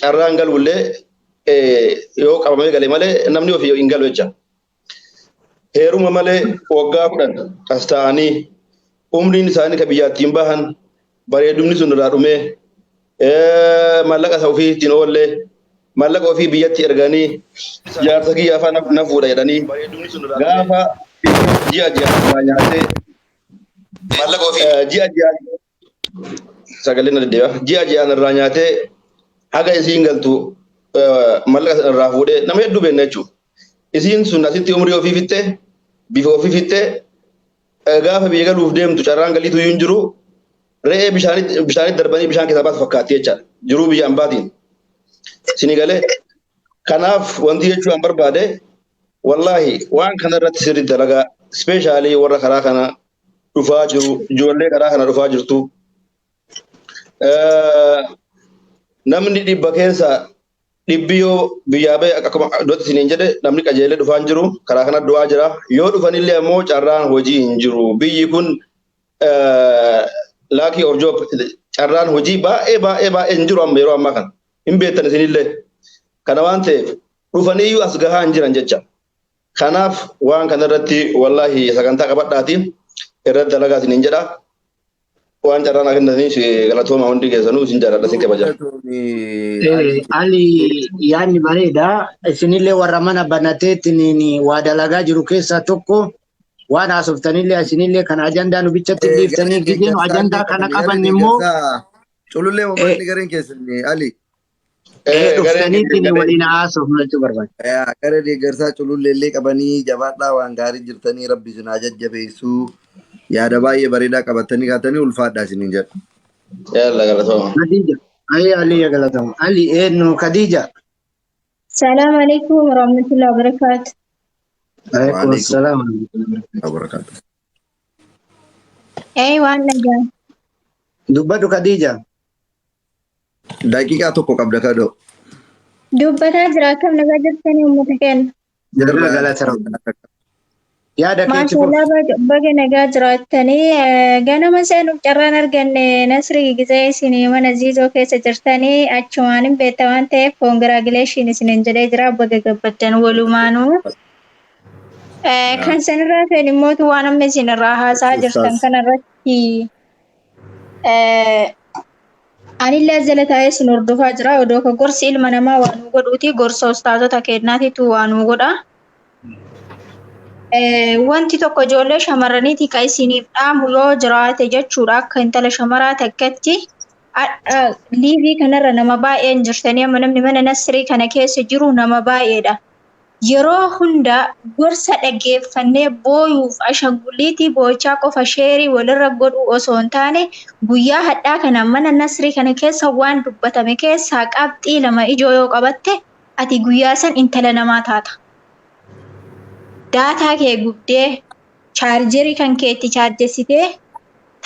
carraan galuullee yoo qabamee gale malee namni ofii hin galu jecha. Heeruma malee waggaa 10 as ta'anii umriin isaanii ka biyyaatti hin bahan bareedumni sun irraa dhumee maallaqa isa ofii ittiin oollee maallaqa ofii biyyatti erganii jaarsa kiyya afaan na fuudha jedhanii gaafa ji'a ji'a irraa nyaatee ji'a ji'a sagalee na deddeebi'a ji'a ji'aan irraa nyaatee haga isiin galtu maallaqa sana irraa fuudhee nama hedduu beekna jechuudha. Isiin sun asitti umrii ofii fixxee bifa ofii fixxee gaafa biyya galuuf deemtu carraan galiitu iyyuu hin jiru. Re'ee bishaanitti darbanii bishaan keessaa baasu fakkaatti jechaadha. Jiruu biyya ambaatiin. Isinii galee kanaaf wanti jechuu an barbaade wallaahi waan kana irratti sirriitti dalagaa ispeeshaalii warra karaa kana dhufaa jiru ijoollee karaa kana dhufaa jirtu. Namni 100 keessaa 100 yoo biyyaa ba'e akkuma duratti isiniin jedhe namni qajeelee dhufaa hin jiru karaa kana du'aa jira yoo dhufanillee ammoo carraan hojii hin jiru biyyi kun laakii of job carraan hojii baay'ee baay'ee baay'ee hin jiru amma yeroo ammaa kana hin beektan isinillee kana waan ta'eef dhufaniyyuu as gahaa hin jiran jecha kanaaf waan kana irratti wallaahi sagantaa qabadhaati irratti dalagaa isiniin jedha waan carraan kennitaniif galatooma hundi keessanuu isin jaalladha isin kabaja. Ali yaadni bareeda. Isinillee warra mana banateetiin waa dalagaa jiru keessaa tokko. Waan haasoftanillee asinillee kana ajandaa nu bichatti Gareen dhiiftanii gizee nu deeggarsaa illee ajandaa kana qabani. Garee qabanne immoo deeggarsaa culullee mammaanni gareen keessan Ali. Gareen dhuftaniitiin gareen waliin haasofnu jechuu barbaada. Garee deeggarsaa culullee illee qabanii jabaadhaa waan gaarii jirtanii rabbi isin haa jajjabeessuu yaada baay'ee bareedaa qabatanii kaatanii ulfaadhaa isiniin jedha. Yalla galatooma. Khadija. Ayi Ali ya galatama. Ali eenyu Khadija. Salaam alaikum warahmatullahi wabarakatuh. Alaikum Waalaikum salaam wa rahmatullahi wa barakaatuh. Waan nagaa. Dubbadhu Khadija. Daqiiqaa tokko qabda kadoo. Dubbataa jira akkam nagaa jirtanii uummata keenya. Jirra Jirra galata rabbi. Yaada keetti fufi. Maashaallah baga nagaa jiraattanii ganama seenuuf carraan arganne Nasrii gizee isin mana ziizoo keessa jirtanii achumaan hin beekta waan ta'eef koongiraagileeshin isinin jedhee jira baga gabbaddan walumaanuu. Kan sanirraa ta'e immoo waan amma isinirraa haasaa jirtan Ustaaz. kanarratti anillee as jala taa'ee isin hordofaa jira. Odoo ka gorsi ilma namaa waa nuu godhuuti gorsa ustaazota kennaatitu waa nuu godha. Wanti tokko ijoollee shamarraniiti kan isiniif dhaamu yoo jiraate jechuudha akka intala shamaraa takkatti liivii kanarra nama baay'een jirtanii amma namni mana Nasrii kana keessa jiru nama baay'eedha. Yeroo hunda gorsa dhaggeeffannee booyuuf ashanguliitii boo'ichaa qofa sheerii walirra godhuu osoo hin taane guyyaa hadhaa kana mana Nasrii kana keessa waan dubbatame keessaa qabxii lama ijoo yoo qabatte ati guyyaa san intala namaa taata. Daataa kee gubdee chaarjerii kan keetti chaarjessitee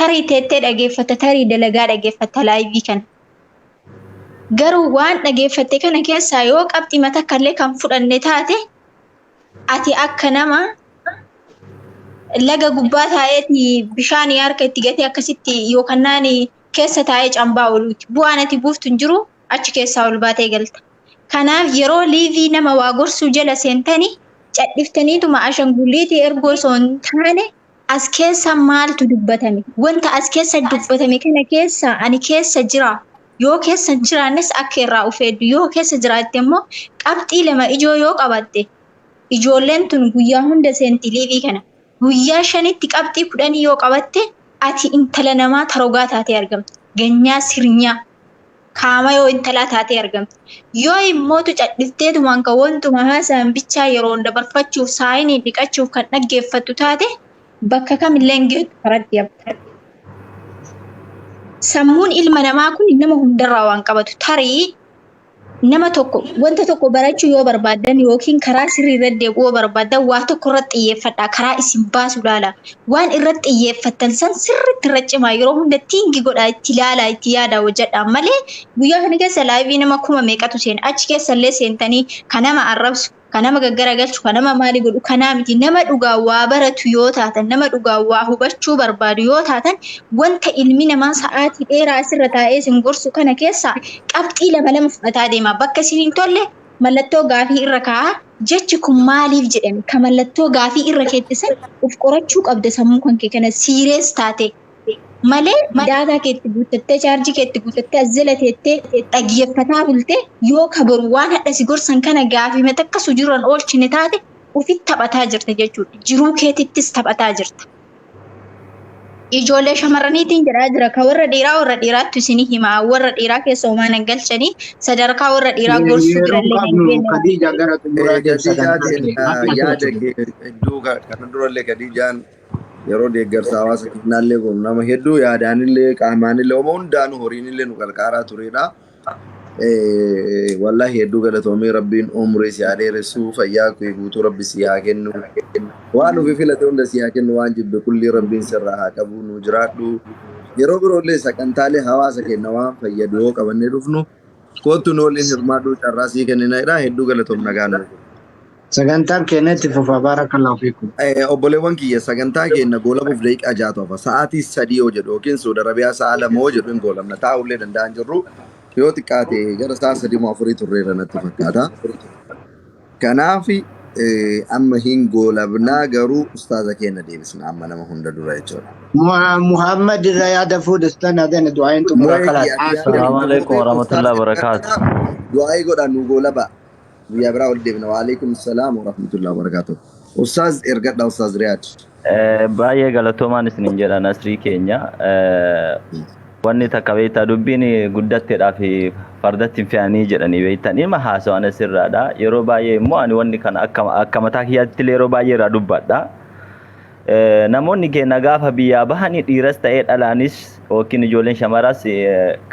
tarii teettee dhageeffatta tarii dalagaa dhageeffatta laayivii kana. Garuu waan dhageeffatte kana keessaa yoo qabxii matakkallee kan fudhanne taate ati akka nama laga gubbaa taa'eeti bishaan harka itti gatee akkasitti yookaan naani keessa taa'ee cambaa ooluuti. Bu'aan ati buuftu hin jiru achi keessaa ol baatee galta. Kanaaf yeroo liivii nama waa gorsuu jala seentanii cadhiftaniituma ashanguliitii ergoo osoo hin taane as keessa maaltu dubbatame? Wanta as keessa dubbatame kana keessa ani keessa jira. Yoo keessa hin jiraannes akka irraa of eegdu. Yoo keessa jiraatte immoo qabxii lama ijoo yoo qabatte ijoolleen tun guyyaa hunda seenti liivii kana. Guyyaa shanitti qabxii 10 yoo qabatte ati intala namaa tarogaa taatee argamta. Ganyaa sirnyaa kaama yoo intalaa taatee argamta. Yoo immootu cadhifteetumaan kan wantuma haasa'an bichaa yeroon dabarfachuuf saayinii dhiqachuuf kan dhaggeeffattu taate bakka kamillee hin geettu karatti hafta. Sammuun ilma namaa kun nama hundarraa waan qabatu tarii nama tokko wanta tokko barachuu yoo barbaaddan yookiin karaa sirrii irra deebi'uu yoo barbaaddan waa tokko irratti xiyyeeffadhaa karaa isin baasu ilaala. Waan irratti xiyyeeffattan san sirriitti irra cimaa yeroo hunda tiingi godhaa itti ilaalaa itti yaadaa hojjedhaa malee guyyaa kana keessa laayivii nama kuma meeqatu seena achi keessa illee seentanii kan nama arrabsu kan nama gaggaragalchu kan nama maali godhu kanaa miti nama dhugaa waa baratu yoo taatan nama dhugaa waa hubachuu barbaadu yoo taatan wanta ilmi namaa sa'aatii dheeraa asirra taa'ee isin gorsu kana keessa qabxii lama lama fudhataa deema. Bakka isin hin tolle mallattoo gaafii irra kaa'a. Jechi kun maaliif jedhame? Ka mallattoo gaafii irra keettisan of qorachuu qabda sammuu kan kee kana siirees taate malee daataa keetti guuttattee chaarjii keetti guuttattee as jala teettee dhaggeeffataa bultee yoo kabaru waan hadha si gorsan kana gaafii mata akka sujuuraan oolchine taate ofitti taphataa jirta jechuudha. Jiruu keetittis taphataa jirta. Ijoollee shamarraniitiin jedhaa jira. Ka warra dhiiraa warra dhiiraattu isinii hima. Warra dhiiraa keessa homaa nan galchanii sadarkaa warra dhiiraa gorsuu Yeroo birallee hin qabnu geenye. Khadija gara xumuraa deemsa Khadijaa sagantaa keenya. yaada kee hedduu kana durallee Khadijaan yeroo deeggarsa hawaasa keenyaallee kun nama hedduu yaadaanillee qaamaanillee homaa hundaanuu horiinillee nu qarqaaraa turedha. Wallahi hedduu galatoomii rabbiin umrii si haa dheeressu fayyaa kee guutuu rabbi si haa kennu waan ofi filate hunda si haa kennu waan jibbe kulli rabbiin sirraa haa qabu nu jiraadhu yeroo biroollee sagantaalee hawaasa keenya waan fayyadu yoo qabannee dhufnu kootu nu waliin hirmaadhu carraa sii kenninadha hedduu galatoom nagaan nu. Sagantaan keenya itti fufa baarakallahu fiikum. Obboleewwan kiyya sagantaa keenya goolabuuf daqiiqaa 6 hafa sa'aatii 3 yoo jedhu yookiin Suudi Arabiyaa sa'a 2 yoo jedhu hin goolamna taa'ullee danda'an jirru yoo xiqqaate gara sa'a 3 moo 4 turreera natti fakkaata. Kanaaf amma hin goolabnaa garuu ustaaza keenya deebisna amma nama hunda dura jechuudha. Muhammad irraa yaada fuudhistan adana du'aayin xumuraa Moo'ee kalaas. kiyya ati yaada Assalamu hunda alaikum fuutee warahmatullahi ustaaza wabarakatuh. ergadhaa du'aa'ii godhaa nu goolaba. Guyyaa biraa ol deebina. Waalaikum salaam wa rahmatullahi wa barakatuh. Ustaaz ergadhaa Ustaaz Riyaad. Baay'ee galatoomaan isinin jedha Nasrii keenya. Wanni takka beektaa dubbiin guddatteedhaa fi fardatti hin fe'anii jedhanii beektan ilma haasawan asirraadha. Yeroo baay'ee immoo ani wanni kana akka mataa kiyyaatti illee yeroo baay'ee irraa dubbadha. Namoonni keenya gaafa biyyaa bahanii dhiiras ta'ee dhalaanis yookiin ijoolleen shamaraas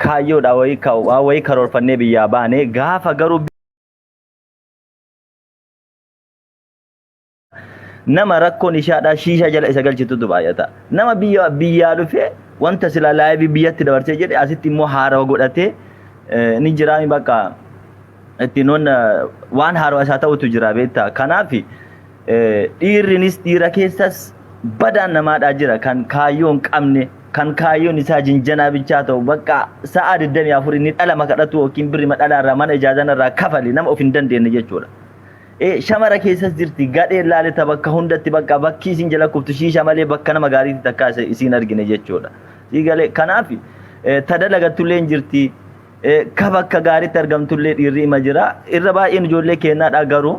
kaayyoodha wayii waan wayii karoorfannee biyyaa baane gaafa garuu nama rakkoon ishaadhaa shiisha jala isa galchitutu baay'ata. Nama biyya biyyaa dhufee wanta silaa laayivii biyyatti dabarsee jedhe asitti immoo haarawa godhatee ni jiraami bakka ittiin waan haarawa isaa ta'utu jira beektaa. Kanaaf dhiirrinis dhiira keessas badaan namaadhaa jira kan kaayyoo hin qabne kan kaayyoon isaa jinjanaa bichaa ta'u bakka sa'a 24 inni dhala makadhatu yookiin birrima dhalaa irraa mana ijaazana irraa kafali nama of hin dandeenye jechuudha. Shamara keessas jirti gadheen laaleta bakka hundatti bakka bakki isin jala kuftu shiisha malee bakka nama gaariitti takka isin argine jechuudha. Siigalee kanaaf ta dalagattullee hin jirti ka bakka gaariitti argamtullee dhiirri ima jira irra baay'een ijoollee keenyaadha garuu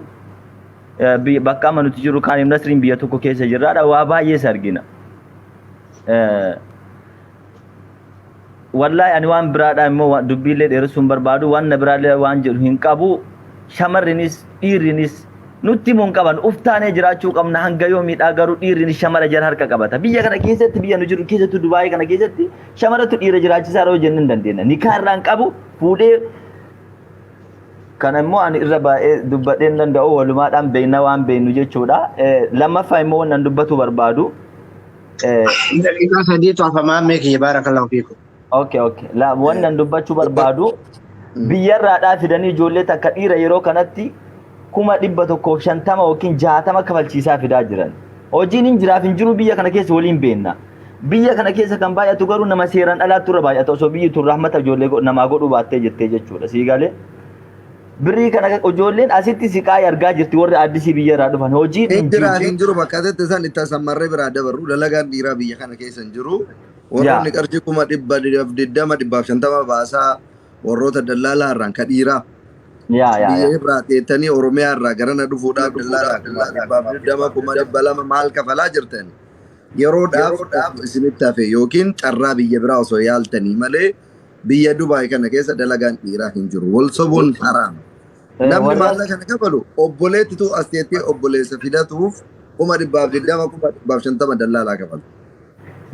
bakka amma nuti jirru kaan Nasriin biyya tokko keessa jirraadha waa baay'ees argina. Wallaahi ani waan biraadhaa immoo dubbiillee dheeressuu hin barbaadu waan na biraallee waan jedhu hin qabu shamarrinis dhiirrinis nutti himuu hin qaban uftaanee jiraachuu qabna hanga yoomiidhaa garuu dhiirrinis shamara jala harka qabata biyya kana keessatti biyya nu jiru keessattuu Dubaayii kana keessatti shamaratu dhiira jiraachisaa yeroo jennee hin dandeenya nikaa irraa hin qabu fuudhee kana immoo ani irra baay'ee dubbadhee hin danda'u walumaadhaan beekna waan beeknu jechuudha lammaffaa immoo waan an dubbatu barbaadu Daqiiqaa sadiitu hafamaa mee kiyya baarakallahu fiikum. Okay, okay. La, wannan dubbachuu barbaadu biyyarraadhaa fidanii ijoollee takka dhiira yeroo kanatti 150,000 yookiin 60 kafalchiisaa fidaa jiran. Hojiin hin jiraaf hin jiru biyya kana keessa waliin beenna. Biyya kana keessa kan baay'atu garuu nama seeraan alaatti irra baay'ata osoo biyyi tun rahmata ijoollee namaa godhuu baattee jettee jechuudha. Sii galee? Birrii kana ijoolleen asitti siqaayii argaa jirti warri addisii biyya irraa dhufan. Hojiin Hin hin jiru. jira hin jiru bakka asitti san itti asammarree biraa dabarru dalagaan dhiiraa biyya kana keessa hin jiru. Warroonni qarshii 120,000 150,000 baasaa warroota dallaalaa irraan ka dhiiraa. Yaa yaa Biyya yaa. irraa teettanii Oromiyaa irraa garana dhufuudhaaf dallaalaa 120,000 200,000 maal kafalaa jirtan. Yeroodhaaf of isinitti hafe yookiin carraa biyya biraa osoo yaaltanii malee biyya Dubaay kana keessa dalagaan dhiiraa hin jiru. Wal sobuun haraama. Namni maallaqa kana kafalu obboleettitu as teettee obboleessa fidatuuf 120,000 150,000 dallaalaa kafalu.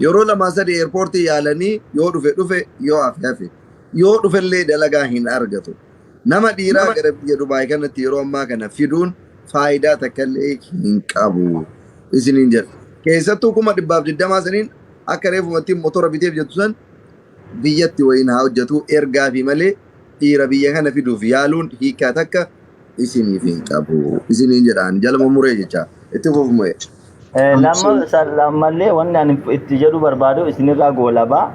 Yeroo lamaa sadi eerpoortii yaalanii yoo dhufe dhufe yoo hafe hafe yoo dhufellee dalagaa hin argatu. Nama dhiiraa gara biyya Dubaay kanatti yeroo ammaa kana fiduun faayidaa takkallee hin qabu. Isiniin jedha. Keessattuu 120,000 saniin akka reefumatti motora biteef jettu san biyyatti wayiin haa hojjetu ergaa fi malee dhiira biyya kana fiduuf yaaluun hiikaa takka isiniif hin qabu. Isiniin jedhaan jalama muree jecha itti fufu. Lammallee wanni ani itti jedhu barbaadu isinirraa goolabaa.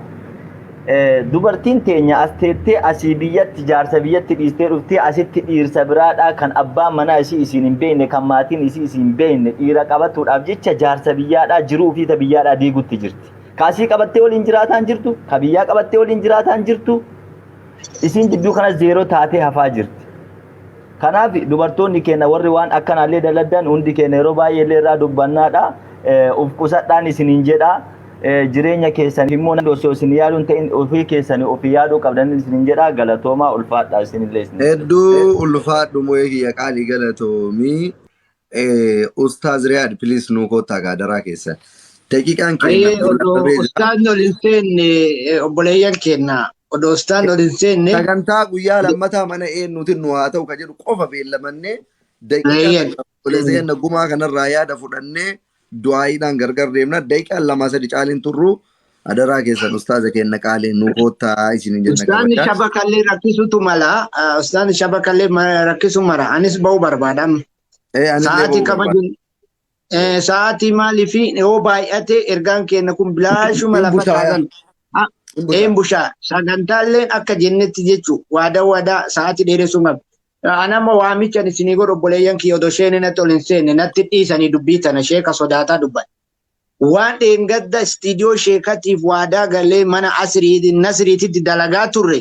Dubartiin teenya as teettee asii biyyatti jaarsa biyyatti dhiistee dhuftee asitti dhiirsa biraadhaa kan abbaan manaa isii isiin hin beekne kan maatiin isii isiin hin beekne dhiira qabatuudhaaf jecha jaarsa biyyaadhaa jiruu fi ta biyyaadhaa diigutti jirti. Kaasii qabattee waliin jiraataan jirtu, ka biyyaa qabattee waliin jiraataan jirtu, isiin jidduu kana zeeroo taatee hafaa jirti. Kanaaf dubartoonni keenya warri waan akkanaallee daladdan hundi keenya yeroo baay'ee illee irraa dubbannaadha. Uf qusadhaan isiniin jedha. Jireenya keessan immoo namni osoo isin yaaduun ta'in ofii keessanii ofii yaaduu qabdan isiniin jedha. Galatoomaa ulfaadhaa isinillee isiniin jedha. Hedduu ulfaadhu mo'ee kiyya qaalii galatoomii. Ustaaz Riyaad please nuu koottaa gaadaraa keessan. Daqiiqaan keenya Ayyee odoo darbee jira. ustaazni ol hin seenne obboleeyyan keenya odoo ustaazni ol hin seenne Sagantaa guyyaa lammataa mana eenyuutiin nu haa ta'u ka jedhu qofa beellamannee daqiiqaa Eeyyan. takka obboleessa keenya gumaa kanarraa yaada fudhannee du'aayiidhaan gargar deemna. Daqiiqaan lamaa sadi caaliin turru adaraa keessan ustaaza keenya qaaliin nuu koottaa isiniin jenna Ustaazni kabajaa. shabakallee rakkisutu mala. Ustaazni shabakallee rakkisu mara. Anis ba'uu barbaada. Anillee Sa'aatii ba'uu barbaada. kabajuun sa'aatii maaliif yoo baay'ate ergaan keenya kun bilaashuma Hin lafa bushaaya. kaasan. Hin bushaaya. Een bushaa sagantaalleen akka jennetti jechuun waadaa waadaa sa'aatii dheeressuu qaba. Anamma waamicha isinii godhu obboleeyyan kiyya odoo isheen natti ol hin seenne natti dhiisanii dubbii tana sheeka sodaataa dubbata. Waan dheengadda istiidiyoo sheekatiif waadaa galee mana asrii nasriititti dalagaa turre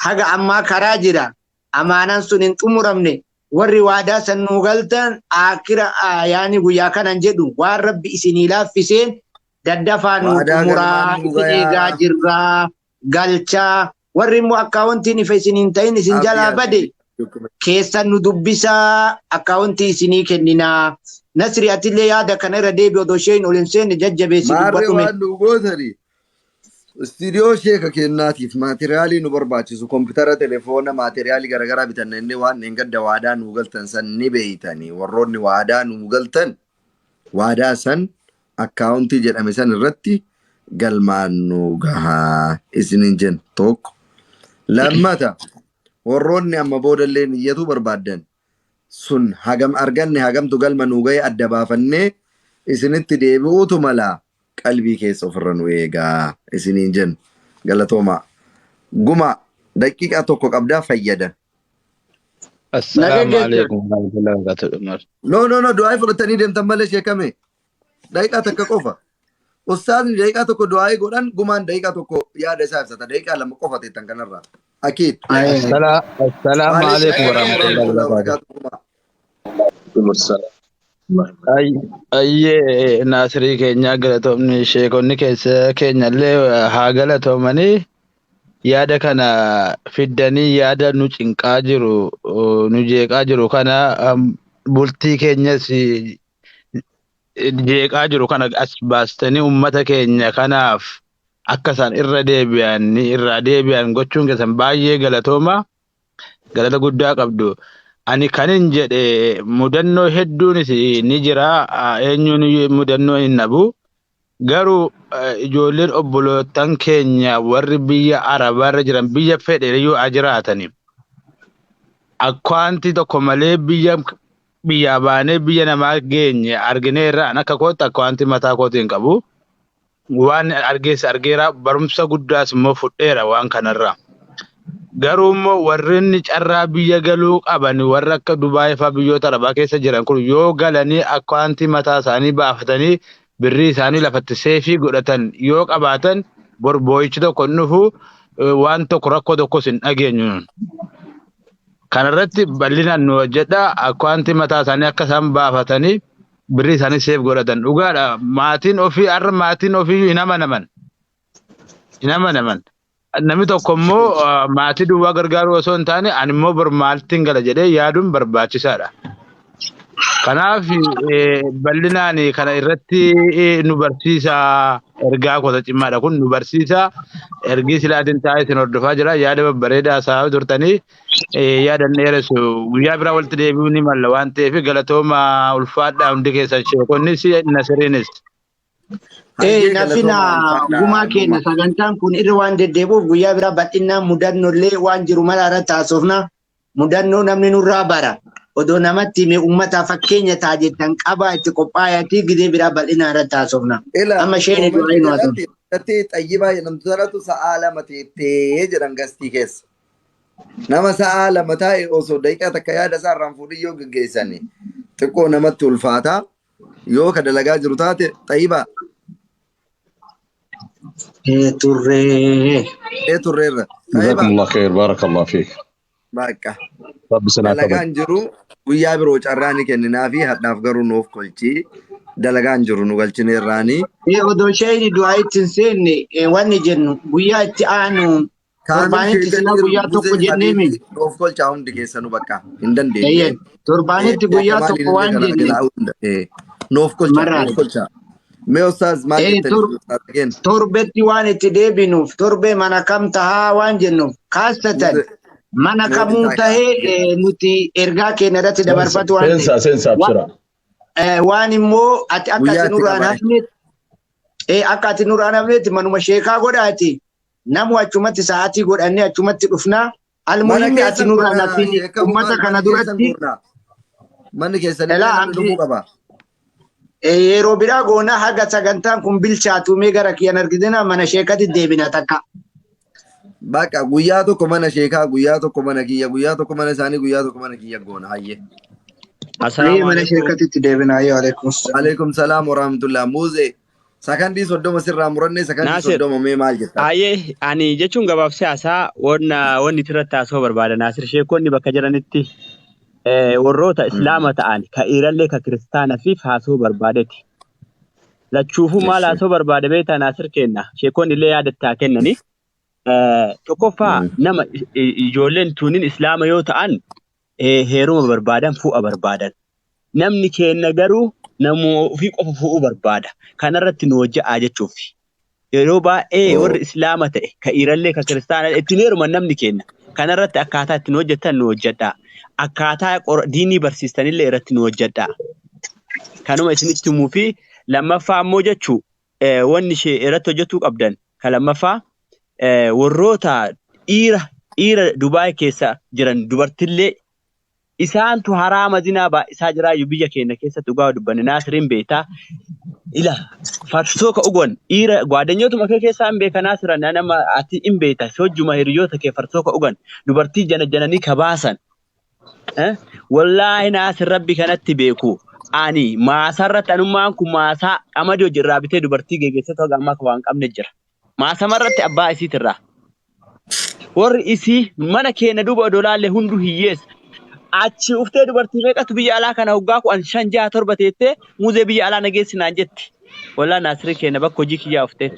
haga ammaa karaa jira. Amaanaan sun hin xumuramne. Warri waadaa san nuu galtan akira yaani guyyaa kanan jedhu waan rabbi isinii laaffiseen daddafaa nuu Waadaa xumuraa galmaan nu isin eegaa gayaa. jirraa galchaa warri immoo akkaawuntiin ifa isiniin ta'in isin Abdi jalaa bade keessan nu dubbisaa akkaawuntii isinii kenninaa. Nasri atillee yaada kana irra deebi odoo isheen ol hin seenne jajjabeessi Maarree dubbadhume. waan nu gootani. Istiidiyoo sheeka kennaatiif maateriyaalii nu barbaachisu kompiitara, telefoona, maateriyaalii garaagaraa bitanna inni waan hin gadda waadaa nu galtan san ni beeytani. Warroonni waadaa nu galtan waadaa san akkaawuntii jedhame san irratti galmaan nu gahaa isiniin jenna tokko. Lammata warroonni amma boodallee niyyatuu barbaaddan sun hagam arganne hagamtu galma nu gahe adda baafannee isinitti deebi'uutu mala qalbii keessa ofirra nu eegaa isiniin jenna galatoomaa. Guma daqiiqaa tokko qabdaa fayyada. Assalaamu Naga alaikum warahmatullahi wabarakatuh. Umar. No no no du'aa fudhatanii deemtan malee sheekame daqiiqaa takka qofa. Ustaazni daqiiqaa tokko du'aa godhan gumaan daqiiqaa tokko yaada isaa ibsata daqiiqaa lama qofa teettan kanarraa. Akiid. Assalaamu alaikum warahmatullahi warahmatullahi wabarakatuh. wabarakatuh. Gumaa. Ayyee Naasirii keenya galatoomni sheekonni keessa keenyallee haa galatoomanii yaada kana fiddanii yaada nu cinqaa jiru nu jeeqaa jiru kana bultii keenyas jeeqaa jiru kana as baastanii ummata keenya kanaaf akka isaan irra deebi'an irraa deebi'an gochuun keessan baay'ee galatooma. Galata guddaa qabdu. Ani kanin jedhe mudannoo hedduunis ni jira. Eenyuun mudannoo hin dhabu. Garuu ijoolleen obbolootan keenya warri biyya Arabaarra jiran biyya fedhe iyyuu haa jiraatani. Akkaanti tokko malee biyya biyyaa baanee biyya namaa geenye argineerra an akka kootti akkaanti mataa kootiin qabu. Waan argees argeera barumsa guddaas immoo fudheera waan kanarraa. Garuu immoo warreen carraa biyya galuu qaban warra akka Dubaay fa'aa biyyoota Arabaa keessa jiran kun yoo galanii akkaantii mataa isaanii baafatanii birrii isaanii lafatti seefii godhatan yoo qabaatan bor boo'ichi tokko hin dhufu waan tokko rakkoo tokkos hin dhageenyu. Kanarratti bal'inaan nu hojjedha akkaantii mataa isaanii akka isaan baafatanii birrii isaanii seef godhatan dhugaadha maatiin ofii har'a maatiin ofii hin amanaman hin amanaman. Namni tokko immoo maatii duwwaa gargaaruu osoo hin taane ani immoo bor maaltiin gala jedhee yaaduun barbaachisaadha. Kanaaf bal'inaan kana irratti nu barsiisa ergaa kota cimaadha kun nu barsiisa ergii silaatiin taa'ee isin hordofaa jira yaada babbareedaa haasa'aa turtanii yaada hin dheeressu guyyaa biraa walitti deebi'uu ni malla waan ta'eef galatooma ulfaadhaa hundi keessan sheekonnis nasiriinis. Hayyee Nafina galatoomaa ulfaadhaa gumaa keenya gumaa. sagantaan kun irra waan deddeebi'uuf guyyaa biraa bal'inaan mudannollee waan jiru mala irratti haasofna. Mudannoo namni nurraa bara. Odoo namatti hime uummataa fakkeenya ta'a jettan qabaa itti qophaa'atii gidee biraa bal'inaan irratti haasofna. Ila Amma isheen du'aa koomantii hin haasofna. jalatti irratti xayyibaa jedhamtu sanatu sa'aa lama teettee jedhan gastii keessa. Nama sa'aa lama taa'e osoo daqiiqaa takka yaada isaa irraan fuudhii yoo geggeessani xiqqoo namatti ulfaata. Yoo ka dalagaa jiru taate xayyibaa Turree. ee turreerra. Xayyibaa جزاكم الله خير بارك الله فيك bakka رب سنة كبد dalagaan jiru guyyaa biroo carraa ni kenninaa fi hadhaaf garuu nuuf kolchi dalagaan jiru nu galchineerraanii. Odoo isheen du'aa itti hin seenne wanni jennu guyyaa itti aanu Kaamil torbaanitti silaa sheekanii guyyaa tokko buzee jenneemi. habiibti nuuf kolchaa hundi keessanuu bakka hin dandeenye. Eeyyee torbaanitti guyyaa tokko waan jenne Nuuf kolchaa nuuf marraadha. kolchaa. Mee ustaaz maal jettanii ustaaz kenna? Torbetti waan itti deebinuuf torbee mana kam tahaa waan jennuuf kaasatan Muzee mana mee kamuu waliin tahee taa'ikaa. nuti ergaa keenya irratti dabarfatu waan ta'eef. سنسى سنسى بسرعة Waan immoo ati akka Guyyaa ati itti nurraan qabaa. hafnetti akka ati nurraan hafnetti manuma sheekaa godhaati namu achumatti sa'aatii godhannee achumatti dhufnaa Mana almuhimmi ati keessan nurraan goonaa hafin sheekamu ummata maal kana mana keessan duratti goonaa. Manni keessanillee elaa namni dhufuu qaba. Yeroo biraa goonaa haga sagantaan kun bilchaatu mee gara kiyyan argitina mana sheekatti deebina takka. Bakka guyyaa tokko mana sheekaa guyyaa tokko mana kiyya guyyaa tokko mana isaanii guyyaa tokko mana kiyya goona hayyee. Mee Assalaamu mana alaikum. sheekatti deebina ayyoo alaikum salaam. Alaikum salaam wa rahmatullah. Muuzee sakandii 30 sirraa murannee sakandii Naasir, 30 mee maal jettaa? ayyee ani jechuun gabaabsee haasaa wanna wanni irratti haasa'uu barbaada. Naasir sheekonni bakka jiranitti Warroota Islaama ta'an ka dhiirallee ka kiristaana fi haasoo barbaadeti. Lachuufuu maal haasoo barbaade beektaa Naasir kenna. Sheekonni illee yaada itti haa kennani. Tokkoffaa nama ijoolleen tuuniin Islaama yoo ta'an heeruma barbaadan fuudha barbaadan. Namni keenna garuu nama ofii qofa fuudhuu barbaada. Kanarratti nu hojja'aa jechuuf. Yeroo baay'ee warri Islaama ta'e ka dhiirallee ka kiristaana ittiin heeruman namni keenna. Kanarratti akkaataa ittiin hojjetan nu hojjedhaa. Akkaataa diinii barsiistanillee irratti nu hojjedhaa. Kanuma isinitti himuu fi lammaffaa ammoo jechuu wanni ishee irratti hojjetuu qabdan ka lammaffaa warroota dhiira dhiira Dubaay keessa jiran dubartillee isaantu haraama zinaa baay'isaa jiraayyuu biyya keenya keessatti dhugaa dubbanne Naasiriin beektaa. Ila farsoo ka ugon dhiira gwaadanyotuma kee keessaa hin beeka Naasira nama ati hin beekta hojjuma hiriyoota kee farsoo ka ugan dubartii jana jananii ka baasan. Wallaahi Naasir Rabbi kanatti beeku. Ani maasaarratti anummaan kun maasaa qamadii hojii irraa bitee dubartii geggeessatu haga ammaa ka waan qabne jira. Maasamarratti abbaa isiitirraa. Warri isii mana keenya duuba odoo laalle hunduu hiyyeessa. Achi uftee dubartii meeqatu biyya alaa kana hoggaa 10 5 6 7 teettee muuzee biyya alaa nageessi naan jetti. Wallaa Naasirii keenya bakka hojii kiyyaa uftee.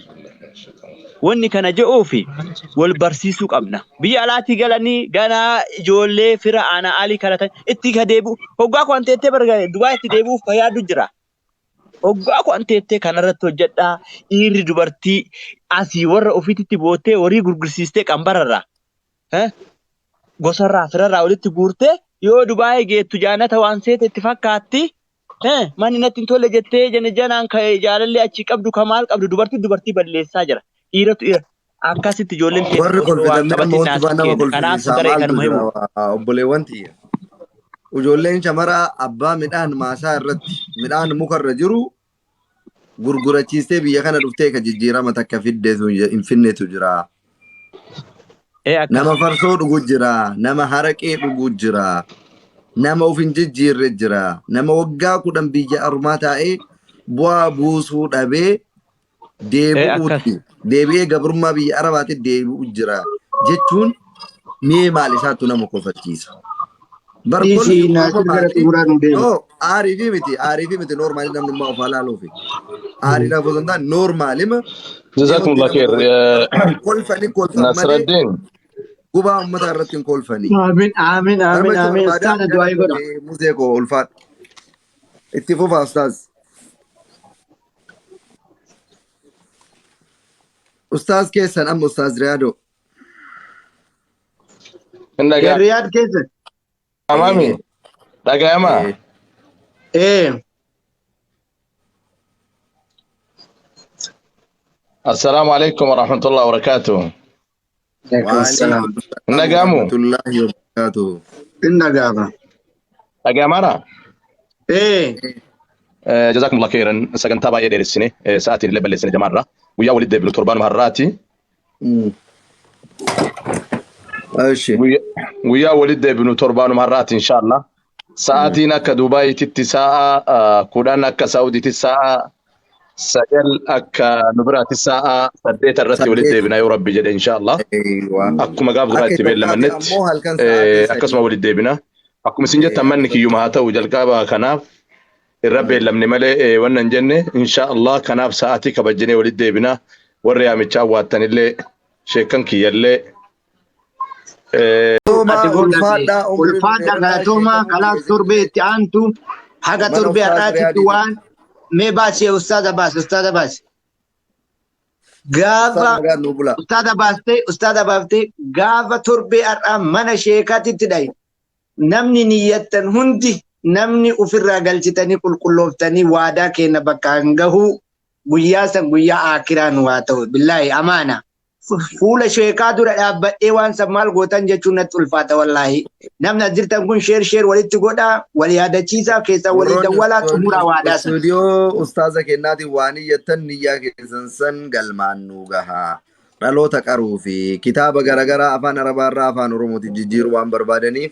Wanni kana je'uufi wal barsiisuu qabna. Biyya alaatii galanii ganaa ijoollee fira aanaa alii kadhatan itti ka deebi'u. Hoggaa ku'an teettee bara Dubaay itti deebi'uuf ka yaaddu jira. Hoggaa ku'an teettee kanarratti hojjedhaa dhiirri dubartii asii warra ofiititti boottee horii gurgursiistee qambararraa gosarraa firarraa walitti guurtee yoo Dubaay geettu jaanata waan seete itti fakkaatti. Manni natti hin tolle jettee jana janaan ka jaalallee achii qabdu ka maal qabdu dubartii dubartii balleessaa jira. Dhiiratu dhiira. Akkasitti ijoolleen teenya Warri osoo waan kolfitan mee qabatin amma wanti naasir baa nama keenya. Kanaaf kolfisiisaa garee maaltu kanuma jira himu. obboleewwan tiyya. Ijoolleen shamaraa abbaa midhaan maasaa irratti midhaan mukarra jiru gurgurachiistee biyya kana dhuftee ka jijjiirama takka fiddeetu hin finnetu jira. Ee akkas. Nama farsoo dhugu jira, nama haraqee dhugu jira, nama of hin jijjiirre jira, nama waggaa 10 biyya ormaa taa'ee bu'aa buusuu dhabee Ee akkas. deebi'uutti deebi'ee gabrummaa biyya Arabaatti deebi'u jira jechuun mee maal isaattu nama kofachiisa. Bar Dhiisii kolfi Naasir gara uumamaati. xumuraa nu deema. No, aarii fi miti, aarii fi miti noormaali namnummaa of haa laaluufi. Aarii lafa osoo hin taane noormaalima جزاكم yerootti الله nama خير kofalchiisa. Kolfani kolfan نصر malee الدين gubaa uummataa irratti hin kolfani. Aamin aamin Kanuma aamin jechuu aamin. barbaadaa Ustaaza du'aa godha. galatoomi Musee koo ulfaadhu. Itti fufaa ustaaz. Ustaaz keessan amma ustaaz Riyaadoo. إنك Riyaad keessa. أمامي dhaga'amaa Ee. السلام عليكم ورحمة الله وبركاته Alaikum salaam. Hin dhaga'amu? Warahmatullahi wabarakatuh. In dhaga'ama. Dhaga'amaara? Ee. جزاكم الله خيرا sagantaa baay'ee dheeressine sa'aatiin illee balleessine jamaarra guyyaa walitti deebinu torbaanuma har'aati Guyyaa walitti deebinu torbaanuma har'aati inshallah. Sa'aatiin akka Duubaayitti sa'a 10 akka Saawudiitti sa'a 9 akka nu biraatti sa'a 8 irratti walitti 8. deebina yoo Rabbi jedhe inshallah. Akkuma gaaf duraa Akka itti Itoophiyaatti beellamannetti ammoo halkan sa'aatii 3. akkasuma walitti deebina. Akkuma isin jettan manni kiyyuma haa ta'u jalqaba kanaaf irra beellamne malee wanna hin jenne inshallah kanaaf sa'aatii kabajjinee walitti deebina. Warri yaamichaa waattanillee sheekkan kiyyallee Galatoomaa Ati godhate ulfaadhaa umrii nu ulfaadha dheeradhaa galatoomaa sheekamuu kalaas torbee keessanillee itti aantu haga mana torbee ustaaz har'aatitti Riyaadiiti. waan mee baasee ustaaza baase ustaaza baase Ustaaz gaafa nagaan nuu bulaa. ustaaza baastee ustaaza baaftee gaafa torbee har'aa mana sheekaatitti dhayi namni niyyattan hundi namni ofirraa galchitanii qulqullooftanii waadaa keenya bakka hin gahuu guyyaa san guyyaa aakiraa nu haa ta'u billaahi amaana fuula sheekaa dura dhaabbadhee waan san maal gootan jechuun natti ulfaata wallaahi namni as jirtan kun sheer sheer walitti godhaa wal yaadachiisaa keessaa walii Warroonni dawwalaa xumuraa waadaa san. istuudiyoo ustaaza kennaatiin waan iyyattan niyyaa keessan san galmaan nuu gahaa. Dhaloota qaruu fi kitaaba garaagaraa afaan Arabaarraa afaan Oromootiin jijjiiruu waan barbaadaniif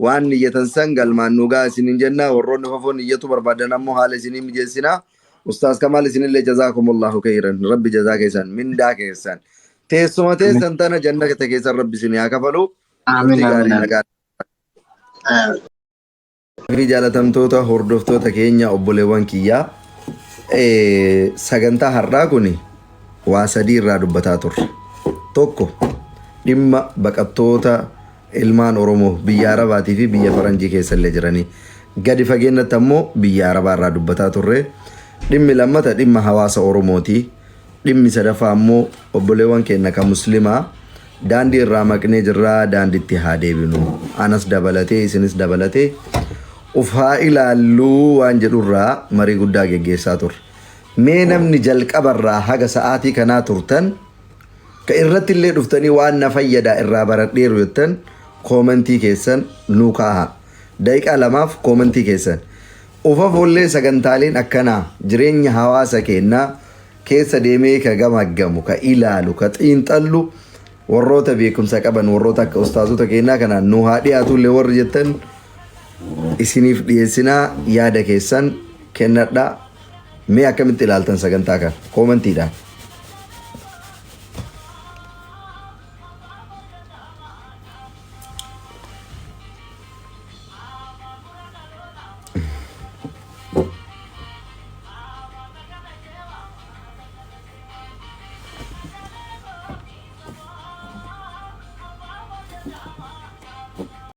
waan niyyatan san galmaan nuu gahaa isiniin jenna. Warroonni fafoo niyyatu barbaadan ammoo haala isinii mijeessinaa. Ustaaz Kamaal isinillee jazaakumullahu khayran. Rabbi jazaa keessan mindaa keessan. Teessuma teessan tana jannata keessan Rabbi isinii haa kafalu. Amiin Turtii amiin gaarii amiin. nagaa. Fi jaalatamtoota hordoftoota keenya obboleewwan kiyyaa, sagantaa har'aa kun waa sadii irraa dubbataa turre. Tokko, dhimma baqattoota ilmaan Oromoo biyya Arabaatii fi biyya Faranjii keessa illee jiranii. Gadi fageenyatti ammoo biyya Arabaa irraa dubbataa turre. Dhimmi lammata dhimma hawaasa Oromooti. Dhimmi sadaffaa ammoo obboleewwan keenya kan Muslimaa daandii irraa maqnee jirraa, daandiitti haa deebinu. Anas dabalatee isinis dabalatee uf haa ilaalluu waan jedhurraa marii guddaa geggeessaa turre. Mee namni jalqabarraa haga sa'aatii kanaa turtan, ka irratti illee dhuftanii waan na fayyadaa irraa baradheeru jettan, koomentii keessan nuu kaahaa. Daqiiqaa 2f koomentii keessan. Ufa foollee sagantaaleen akkanaa jireenya hawaasa keenyaa keessa deemee ka gamaggamu, ka ilaalu, ka xiinxallu, warroota beekumsa qaban, warroota akka ustaazota keenyaa kanaan nu haa dhiyaatu illee warri jettan, isiniif dhiyeessinaa, yaada keessan kennadhaa. Mee akkamitti ilaaltan sagantaa kana? Koomentiidhaan.